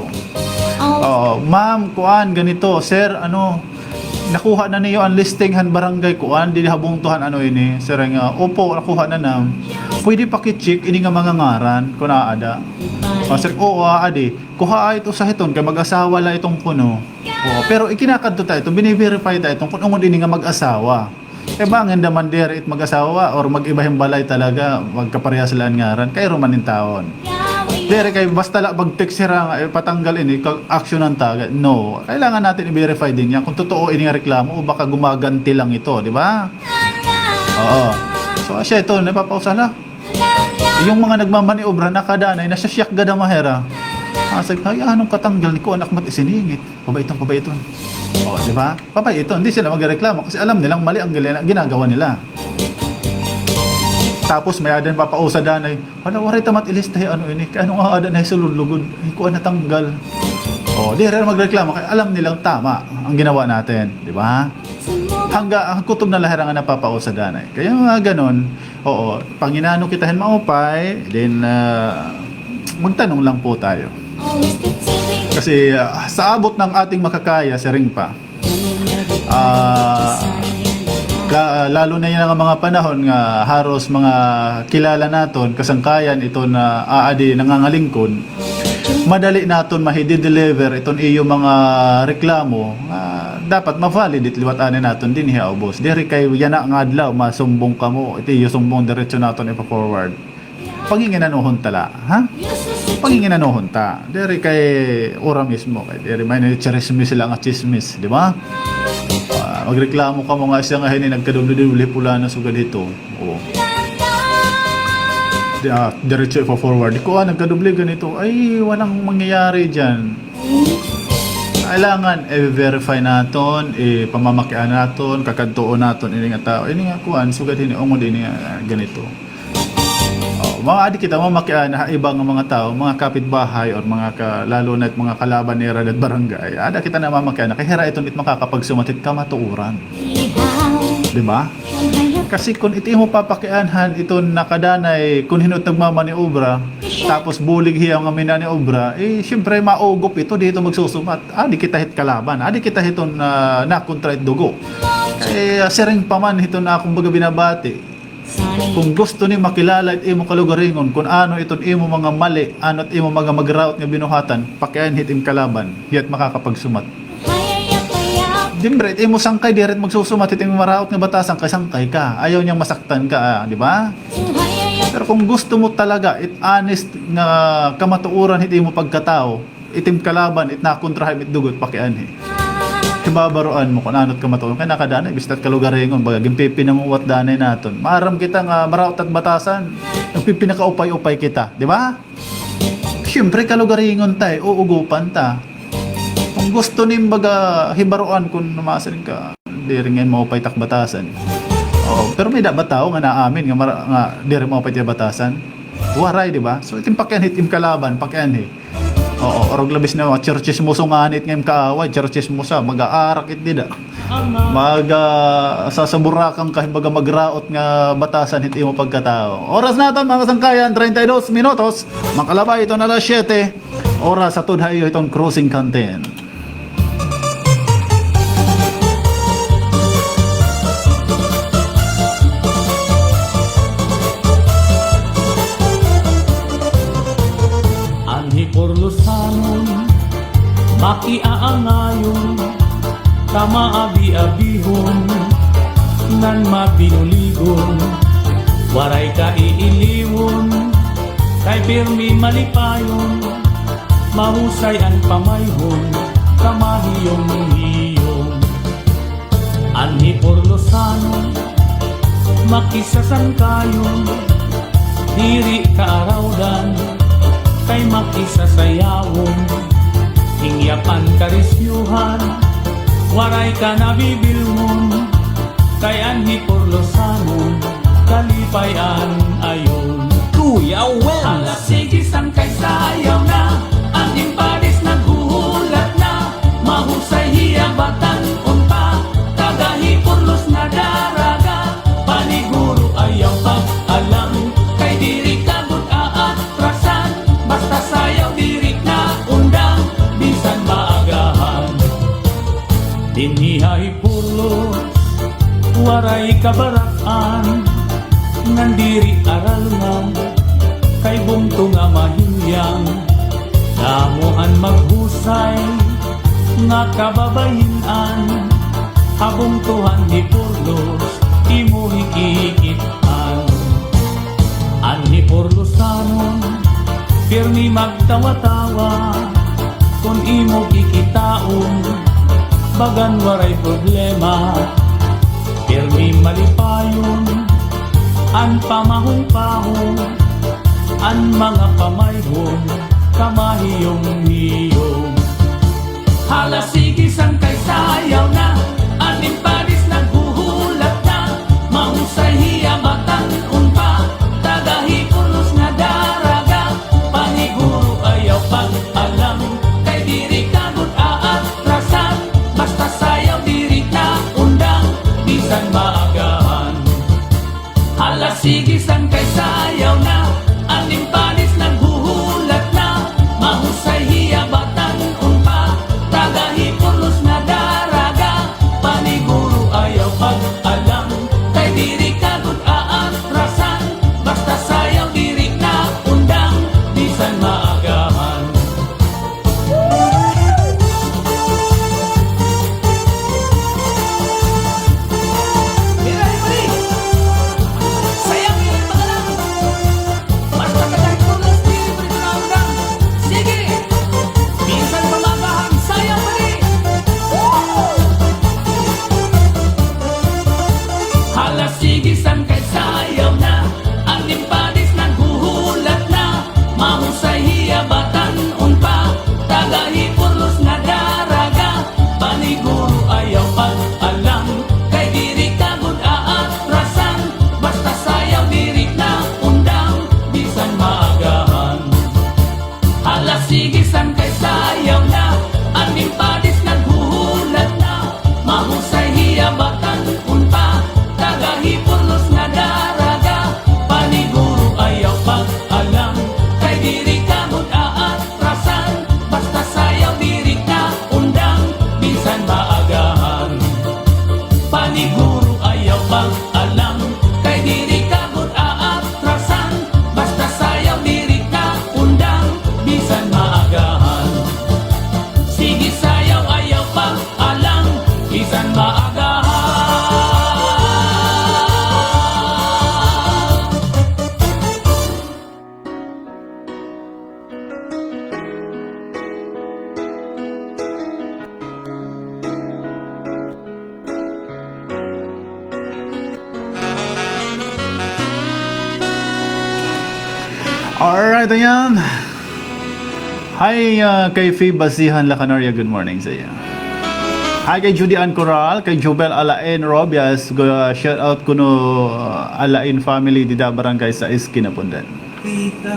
Oo, ma'am, kuan, ganito, sir, ano, nakuha na niyo an listing han barangay kuan, didi ha bungto han ano ini, sir, nga, opo, nakuha na na. Pwede paki-check ini nga mga ngaran, kun aada. O, sir, oo, aadi. Kuhaa ito sa hiton, kay mag-asawa la iton kuno. Oo, pero ikinakadto ta iton, bini-verify ta iton, kun ungod ini nga mag-asawa. Kay bangin da man diri it mag-asawa or mag-iba hin balay talaga, magkaparehas la an ngaran, kay ruman in taon. Diri kay basta la mag-text hira nga, eh, patanggal ini, ka-, aksyonan ta agad. No, kailangan natin i-verify din yan kung totoo ini nga reklamo o baka gumaganti lang ito, di ba? Oo. So, asya ito, napapausa la. Yung mga nagmamaniobra, nakadanay, nasya-shock gad an mga hira. Asya, ay, anong katanggal ni kuan, akmat isiningit. Pabaiton, pabaiton. O, di ba? Pabaiton. Hindi sila magreklamo kasi alam nilang mali ang gina-, ginagawa nila. Tapos may-ada hin papausa danay, "Hala, waray ta man ilista hi ano ini. Kay ano nga ada na hisulod lugod? Hi kuan natanggal." O, diri magreklamo kay alam nilang tama ang ginawa natin, di ba? Hangga, ang kutob na la hira nga napapausa danay. Kaya nga ganon, oo, panginano kita hin maupay, then, ah, magtanong lang po tayo. Kasi, ah, sa abot ng ating makakaya, siring pa. Ah, ka-, lalo na yana nga mga panahon nga haros mga kilala naton, kasangkayan iton aadi nangangalingkod, madali naton mahi-deliver iton iyo mga reklamo nga dapat ma-validate liwat anay naton dinhi ha ubos. Diri kay yana nga adlaw masumbong kamo, it iyo sumbong diretso naton ipa-forward. Panginginanohon ta la, ha? Panginginanohon ta. Diri kay ura mismo, kay diri man ini tsismis la nga tsismis, di ba? Ah, magreklamo kamo nga siya nga hini nagkadoble-doble pula na sugad hito. O. Ah, diretso ipo-forward. Kuan, nagkadoble ganito. Ay, walang mangyayari diyan. Kailangan i-verify naton, ipamamakian naton, kakadtuon naton ini nga tawo. Ini nga kuan, sugad hini, ungod ini nga, ah, ganito. Oh, mga adi kita mamakian ha iba nga mga tawo, mga kapitbahay or mga ka-, lalo na it mga kalaban nira dida ha barangay. Ada kita namamakian, kay hira iton it makakapagsumat hit kamatuoran. Di ba? Kasi kon it imo papakianhan iton nakadanay, kon hin-o it nagmamaniobra, tapos bulig hiya nga minaniobra, eh, siyempre, maugop ito, diri ito magsusumat. Adi kita hit kalaban, adi kita hiton, ah, nakontra hit dugo. Eh, ah, siring pa man hiton akon baga binabati. Kon gusto ni makilala it imo kalugaringon, kon ano iton imo mga mali, ano it imo mga magraot nga binuhatan, pakianhi it im kalaban, hiya it makakapagsumat. Siyempre, it imo sangkay, diri it magsusumat hit imo maraot nga batasan kay sangkay ka. Ayaw niya masaktan ka, ah, di ba? Pero kon gusto mo talaga, it honest nga kamatuoran hit imo pagkatawo, it im kalaban, it nakontra ha im it dugo, pakianhi. Hibabaroan mo kon ano it kamatuoran. Kay nakadanay, bista it kalugaringon, baga, ginpipinanguwat danay naton. Maaram kita nga maraot it batasan, nagpipinakaupay-upay kita, di ba? Siyempre, kalugaringon ta, eh, uugopan ta. Kon gusto nim baga hibaroan kon masiring ka, diri ngay-an maupay it ak batasan. Oo, pero may-ada ba tawo nga naamin nga mara-, nga diri maupay it iya batasan? Waray, di ba? So, it im pakianhi it im kalaban, pakianhi. Oo, orog labis na mga churches mo, so nganit nga im kaaway, churches mo sa, mag-aarak it dida. Mag, ah, sasaburakang ka, baga magraot nga batasan hit imo pagkatawo. Oras naton, mga kasangkayan, treinta y dos minutos. Makalabay iton alas siyete. Oras ha tuod ha iyo hiton Crossing Canteen. Anhi Purlosanon, makiaangayon, ta maabi-abihon, ngan mabinuligon, waray kaiiliwon, kay pirmi malipayon, mahusay an pamayhon, kamahiyom-hiyom. Anhi Purlosanon, makisasangkayon, diri kaarawdan, kay makisasayawon. Hingyap an karisyuhan, waray ka nabibilngon, kay anhi Purlosanon, kalipay-an ayon. Kuya Wens. Hala, sige, sangkay, sayaw na, an im padis naghuhulat na. Mahusay hiya batan-on pa, taga Hipurlos nga daraga. Paniguro ayaw pag-alang, kay diri ka gud aatrasan. Basta sayaw diri na undang, bisan maagahan. Dinhi ha Hipurlos, waray kabarak-an, ngan diri aralngan, kay bungto nga mahilyang. Damo an maghusay nga kababayin-an, ha bungto han Hipurlos imo hikikit-an. Anhi Purlosanon, pirmi magtawa-tawa, kon imo kikitaon, bagan waray problema. Pirmi malipayon an pamahong-pahong, an mga pamayhon, kamahiyom-hiyom. Hala, sige, sangkay, sayaw na, an im padis naghuhulat na. Mahusay hiya batan-on pa, taga Hipurlos nga daraga. Paniguro ayaw pag-alang, kay diri ka gud aatrasan. Basta sayaw diri na undang, bisan maagahan. Hala, sige, sangkay, sayaw na, an im padis naghuhulat na. Mahusay hiya batan-on pa, taga Hipurlos nga daraga. Alright, ayan. Hi, ah, kay Faye Basihan Lacanaria, good morning sa iyo. Hi kay Judy Ann Coral, kay Jubel Alain Robias, go, ah, shout out kuno, ah, Alain family dida barangay sais Quinapondan. Kita,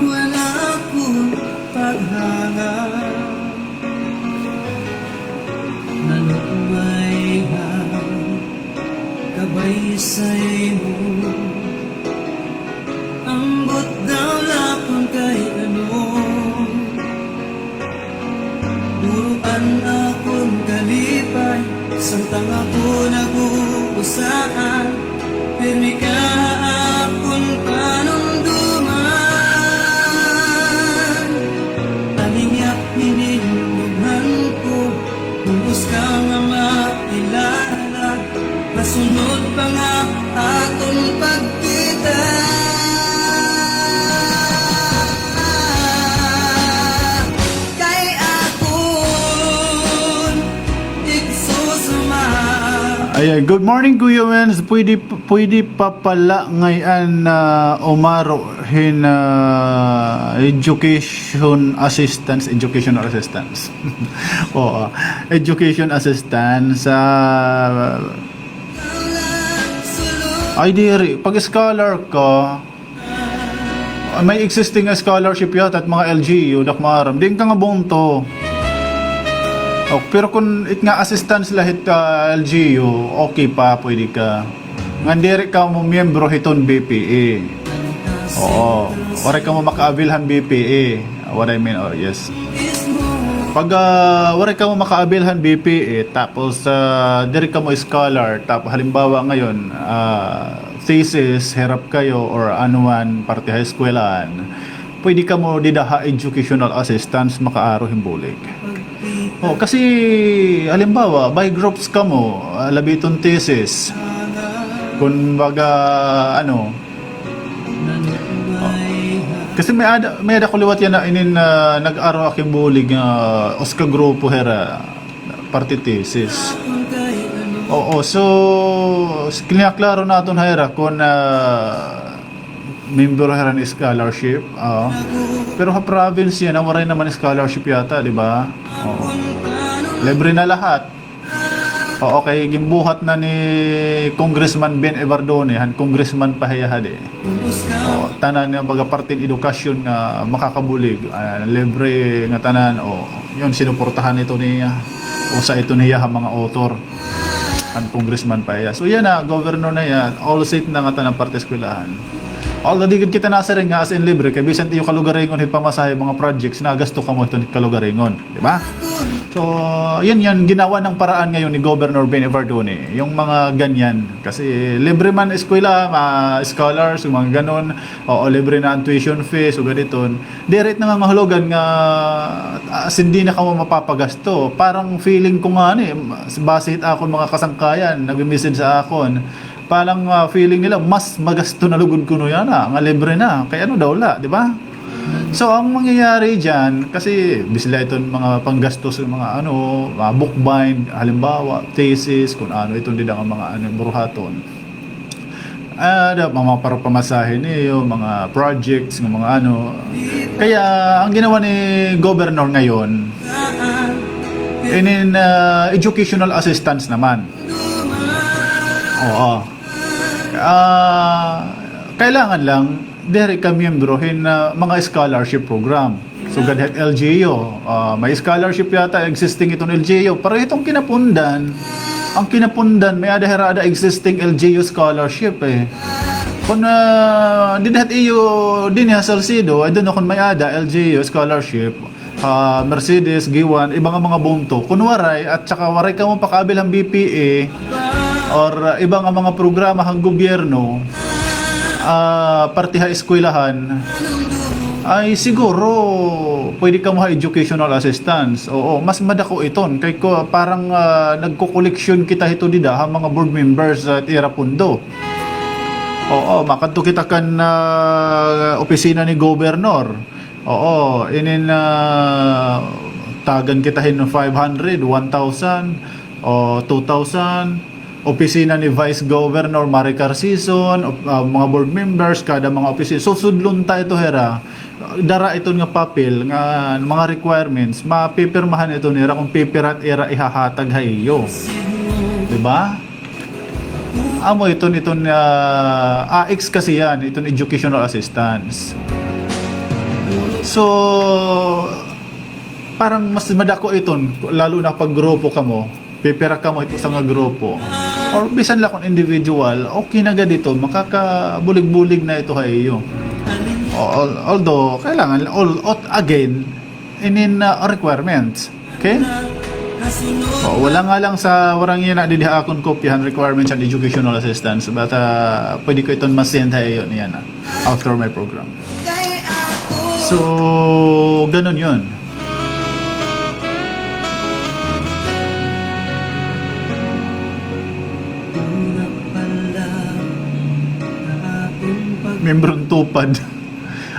wala akon paghanga. Nalukmay ha kabaysay mo. Ambot daw la kon kay ano. Duruan akon kalipay, samtang ako nag-uusahan, pirmi ka ha akon panumduman. Tani nga hininumduman ko, ubos ka nga makilala. Masunod pa nga aton pagkita. Kay akon igsusuma. Ayan, good morning, Kuya Wens. Pwede, pwede pa pala ngay-an, ah, umaro hin, ah, education assistance, educational assistance. Oo, education assistance, ah, ay, diri. Pag scholar ka, may existing nga scholarship yata it mga L G U, di ak maaram. Diin ka nga bungto. O, pero kon it nga assistance la hit, ah, L G U, okay pa, pwede ka. Ngan diri kamo miyembro hiton B P A. Oo. Waray kamo maka-avail han B P A. What I mean, oh, yes. Pag, ah, waray kamo maka-avail han B P A, tapos, ah, diri kamo scholar, tapos halimbawa ngayon, ah, thesis, hirap kayo, or ano man, parte ha eskwelahan, pwede kamo dida ha educational assistance, makaaro hin bulig. O, kasi, halimbawa, by groups kamo, ah, labi iton thesis. Kumbaga, ano, o, kasi may-ada, may-ada ko liwat yana inin, ah, nag-aro ak hin bulig nga usa ka grupo hira, parte thesis. Oo, so, s-, kinaklaro naton hira kon, ah, membro hira hin scholarship, oo. Pero ha province yana, waray naman scholarship yata, di ba? Oo. Libre na lahat. Oo, kay ginbuhat na ni Congressman Ben Evardone, han congressman pa hiya hadi. Oo, tanan nga baga parte hin edukasyon nga makakabulig, ah, libre nga tanan, o, yun, sinuportahan ito niya. Usa ito niya ha mga author. An congressman pa hiya. So, yana, governor na hiya, all set na nga tanan parte eskwelahan. Although di gud kita nasiring nga as in libre, kay bisan iyo kalugaringon hit pamasahe, mga projects, nagasto kamo hiton kalugaringon, di ba? So, yun, yun, ginawa ng paraan ngayon ni Governor Ben Evardone, yung mga ganyan. Kasi libre man eskwela, ma-, scholars, yung mga ganon, oo, libre na ang tuition fees, o ganiton. Diri it nangangahulugan nga, ah, as in di na kamo mapapagasto. Parang feeling ko ngani, base hit akon mga kasangkayan, nagme-message ha akon. Parang, ah, feeling nila, mas magasto na lugod kuno yana, nga libre na. Kay ano daw la, di ba? So, ang mangyayari diyan, kasi bisan la iton mga panggastos, mga ano, mga book bind, halimbawa, thesis, kung ano iton dida nga mga ano, buruhaton. Ah, da, mga, mga para pamasahe niyo, mga projects, nga mga ano. Kaya, ang ginawa ni Governor ngayon, inin, ah, educational assistance naman. Oo. Ah, kailangan lang, diri ka miyembro hin, ah, mga scholarship program. Sugad hit L G U, ah, may scholarship yata existing iton L G U. Pero iton Quinapondan, an Quinapondan, may-ada hira ada existing L G U scholarship, eh. Kon, ah, dida hit iyo, dinhi ha Salcedo, I don't know kon may-ada L G U scholarship, ah, Mercedes, Guiuan, iba nga mga bungto. Kon waray, at saka waray kamo paka-avail han B P A, or, ah, iba nga mga programa han gobyerno, ah, parte ha eskwelahan, Ay, siguro, pwede kamo ha educational assistance. Oo, mas madako iton. Kay ko, parang, ah, nagko-koleksyon kita hito dida ha mga board members ha ira pundo. Oo, makadto kita kan, ah, opisina ni Governor. Oo, inin, ah, tagan kita hin five hundred, one thousand, o two thousand. Opisina ni Vice Governor Maricar Sison, op-, ah, mga board members, kada mga opisina. So, sudlon ta ito hira. Dara iton nga papel nga mga requirements, mapipirmahan ito nira kon pipira it ira ihahatag ha iyo. Di ba? Amo iton, iton, ah, A X kasi yan, iton educational assistance. So, parang mas madako iton, lalo na pag grupo kamo. Pipira kamo hit usa nga grupo. Or bisan la kon individual, okay na gad ito, makakabulig-bulig na ito ha iyo. Al-, although, kailangan, all, ot-, again, inin, uh, requirements. Okay? O, wala nga lang sa, waray yana didi ha akon kopya han requirements and educational assistance, but, uh, pwede ko iton ma-send ha iyo niyan, ah, after my program. So, ganun yun. Miyembro ng TUPAD.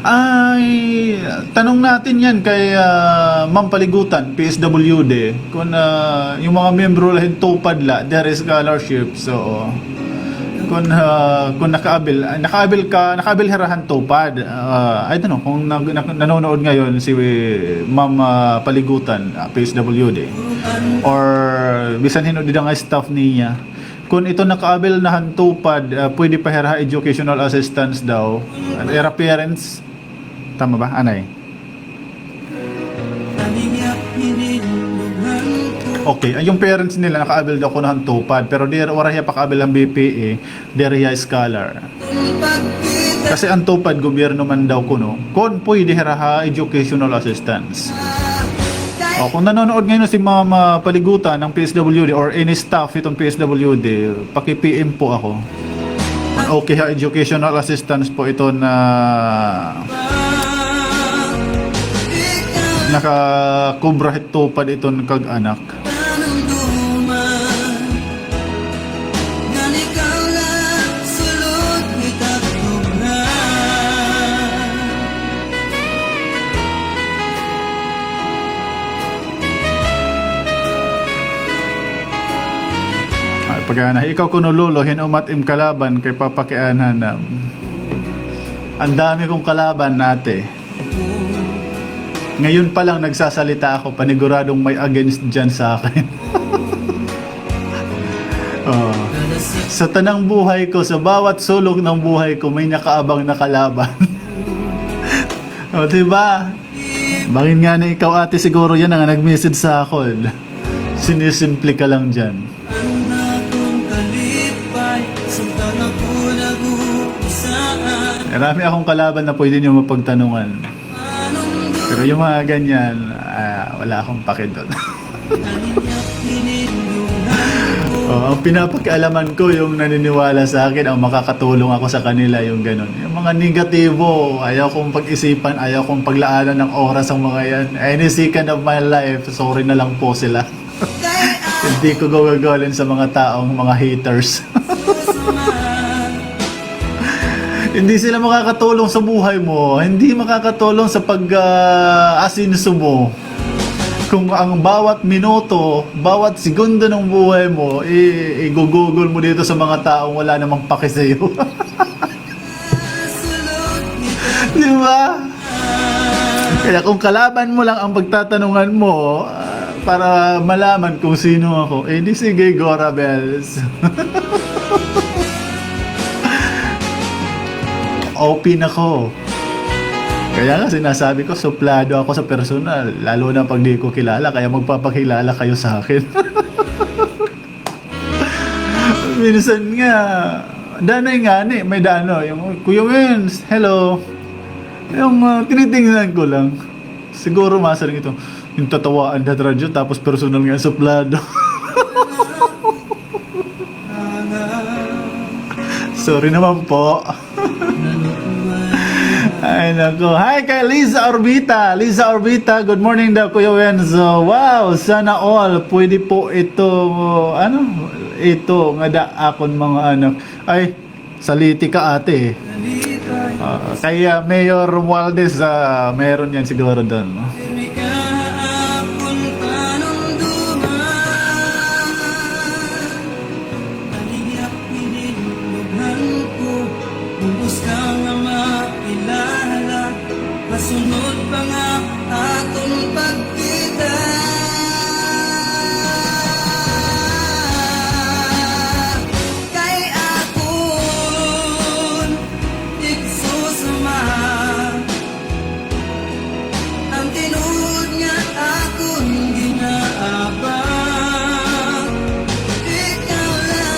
Ay, tanong natin yan kay, ah, Ma'am Paligutan, P S W D. Kung, ah, yung mga miyembro la hin TUPAD la, there is scholarship. So, kung, ah, kung naka-avail, ah, naka-avail ka, naka-avail hira han TUPAD. Ah, I don't know kung nag-, nag-, nanonood ngayon si Ma'am, ah, Paligutan, ah, P S W D. Or bisan hin-o dida nga staff niya. Kung ito naka-avail na han TUPAD, ah, pwede pa hira ha educational assistance daw. An ira parents, tama ba? Anay. Okay, ay, yung parents nila naka-avail daw kuno han TUPAD, pero di, waray hiya paka-avail han B P A, diri hiya scholar. Kasi an TUPAD, gobyerno man daw kuno, kon pwede hira ha educational assistance. O, kung nanonood ngayon si Ma'am, ah, Paligutan ng P S W D or any staff iton P S W D, paki-P M po ako. Okay ha, educational assistance po ito na nakakubra hit TUPAD iton kag-anak. Ay, pag-ana, ikaw kuno, Lolo, hin-o man it im kalaban kay papakianhan nam. Ang dami kong kalaban, ate. Ngayon pa lang nagsasalita ako, paniguradong may against diyan sa akin. Oh. Sa tanang buhay ko, sa bawat sulok ng buhay ko, may nakaabang na kalaban. O, diba? Bangin ngani ikaw, ate, siguro yana nga nag-message sa akon. Sinisimple ka lang diyan. Marami akong kalaban na pwede niyo mapagtanungan. Pero yung mga ganyan, ah, wala akong pake doon. Oo, ang pinapakialaman ko yung naniniwala sa akin, ang makakatulong ako sa kanila, yung ganun. Yung mga negatibo, ayaw kong pag-isipan, ayaw kong paglaanan ng oras ang mga yan. Any second of my life, sorry na lang po sila. Hindi ko gagawin sa mga taong mga haters. Hindi sila makakatulong sa buhay mo. Hindi makakatulong sa pag, ah, asenso mo. Kung ang bawat minuto, bawat segundo ng buhay mo, i-, igugugol mo dito sa mga taong wala namang pake sa'yo. Di ba? Kaya kung kalaban mo lang ang pagtatanungan mo, ah, para malaman kung sino ako, eh, di sige, Gora Bells. Open ako. Kaya nga sinasabi ko, suplado ako sa personal, lalo na pag di ko kilala, kaya magpapakilala kayo sa akin. Minsan nga, danay ngani, may dano, yung, "Kuya Wins, hello." Yung, ah, tinitingnan ko lang. Siguro masiring ito, yung tatawaan na radyo, tapos personal nga suplado. Sorry naman po. Ay, nako. Hi kay Liza Orbita. Liza Orbita, good morning daw, Kuya Wenzo. Wow, sana all. Pwede po ito, ano, ito nga da akon mga anak. Ay, saliti ka, ate. Ah, kay, ah, Mayor Romualdez, ah, meron yan siguro doon, no? Aliak ini lubhan ko, lubos ka nga makilala, masunod pa nga aton pagkita. Kay akon igsusuma, an tinuod nga akon ginaabang, ikaw la.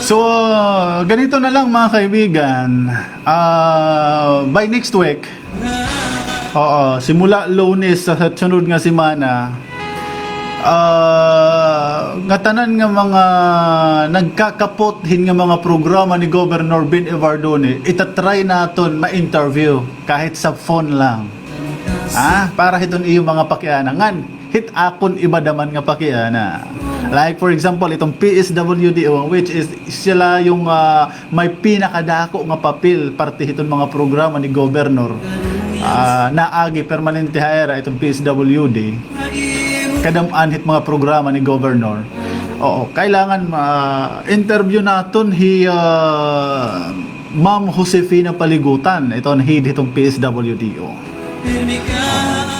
So, ganito na lang, mga kaibigan. Ah, by next week, oo, simula Lunes sa, sa sunod nga semana, ah, ngatanan nga mga nagkakapot hin nga mga programa ni Governor Ben Evardone, itatry naton ma-interview kahit sa phone lang. Ah, para hiton iyo mga pakiana. Ngan, hit akon iba daman nga pakiana. Like, for example, itong P S W D O, which is sila yung, ah, may pinakadako nga papel parte hiton mga programa ni Governor. Ah, naagi permanente ha ira itong P S W D. Kadam-an hit mga programa ni Governor. Oo, kailangan ma-interview naton hi, ah, Ma'am Josefina Paligutan, iton head hitong P S W D O.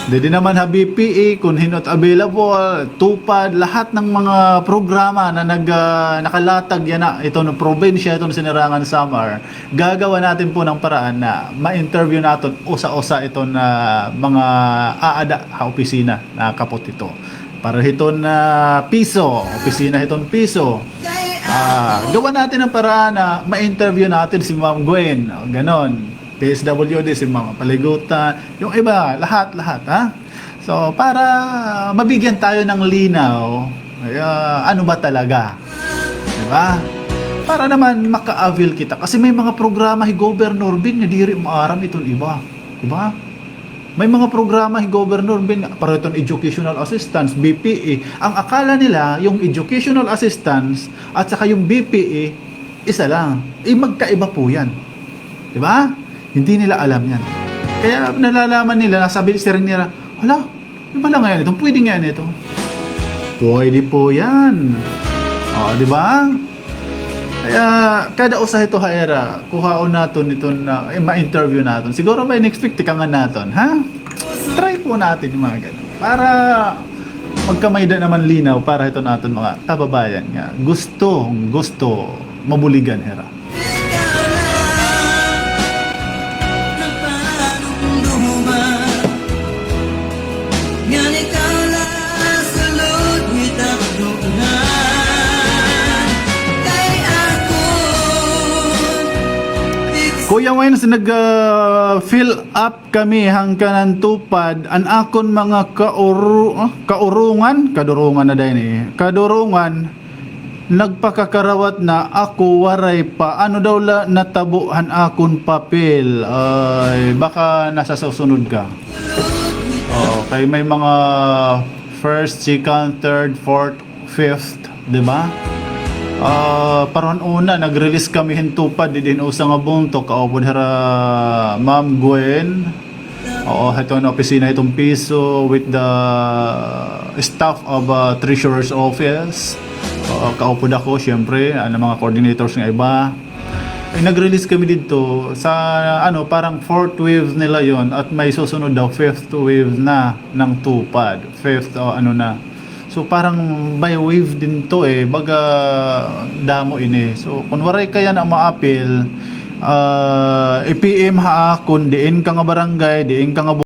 Didi naman ha B P E, kung hin-o it available, TUPAD, lahat ng mga programa na nag, ah, nakalatag yana iton probinsya, iton Sinirangan Samar, gagawa natin po ng paraan na ma-interview naton usa-usa iton, ah, mga aada ha opisina na kapot ito. Para hiton, ah, PISO, opisina hiton PISO. Ah, gawa natin ng paraan na ma-interview natin si Ma'am Gwen, o, ganon. P S W D, si Ma'am Paligutan. Yung iba, lahat, lahat, ha? So, para mabigyan tayo ng linaw, ah, ano ba talaga? Di ba? Para naman maka-avail kita. Kasi may mga programa hi Governor Ben nga diri maaram iton iba. Di ba? May mga programa hi Governor Ben, pareho iton educational assistance, B P E. Ang akala nila, yung educational assistance at saka yung B P E, isa lang. Eh, magkaiba po yan. Di ba? Hindi nila alam yan. Kaya nalalaman nila, nasabi, siring nila, "Hala, ano pala ngayon ito? Pwede ngayon ito." Pwede po yan. O, di ba? Kaya kada usa hito ha ira, kuhaon naton iton, ah, eh, ma-interview naton. Siguro by next week, tikangan naton, ha? Try po natin yung mga ganun. Para magkamay-ada naman linaw para hiton aton mga kababayan nga gusto, gusto mabuligan hira. Kuya Wens, nag, ah, fill up kami hangkan an TUPAD, an akon mga kauru-, ah, kaurungan, kadurungan na dayon eh, kadurungan, nagpakakarawat na, ako waray pa. Ano daw la natabo han akon papel? Ay, baka nasa susunod ka. Oo, kay may mga first, second, third, fourth, fifth, di ba? Ah, paron una, nag-release kami hin TUPAD didi hin usa nga bungto, kaupod hira Ma'am Gwen. Oo, hiton opisina hiton PISO with the staff of, ah, Treasurer's Office. Oo, kaupod ako, syempre, an mga coordinators nga iba. Ay, nag-release kami didto sa, ano, parang fourth wave nila yon at may susunod daw, fifth wave na ng TUPAD. Fifth, o ano na. So, parang by wave din to eh. Baga, damo ini. So, kung waray kaya na maapil, ah, i-P M ha akon, diin ka nga barangay, diin ka nga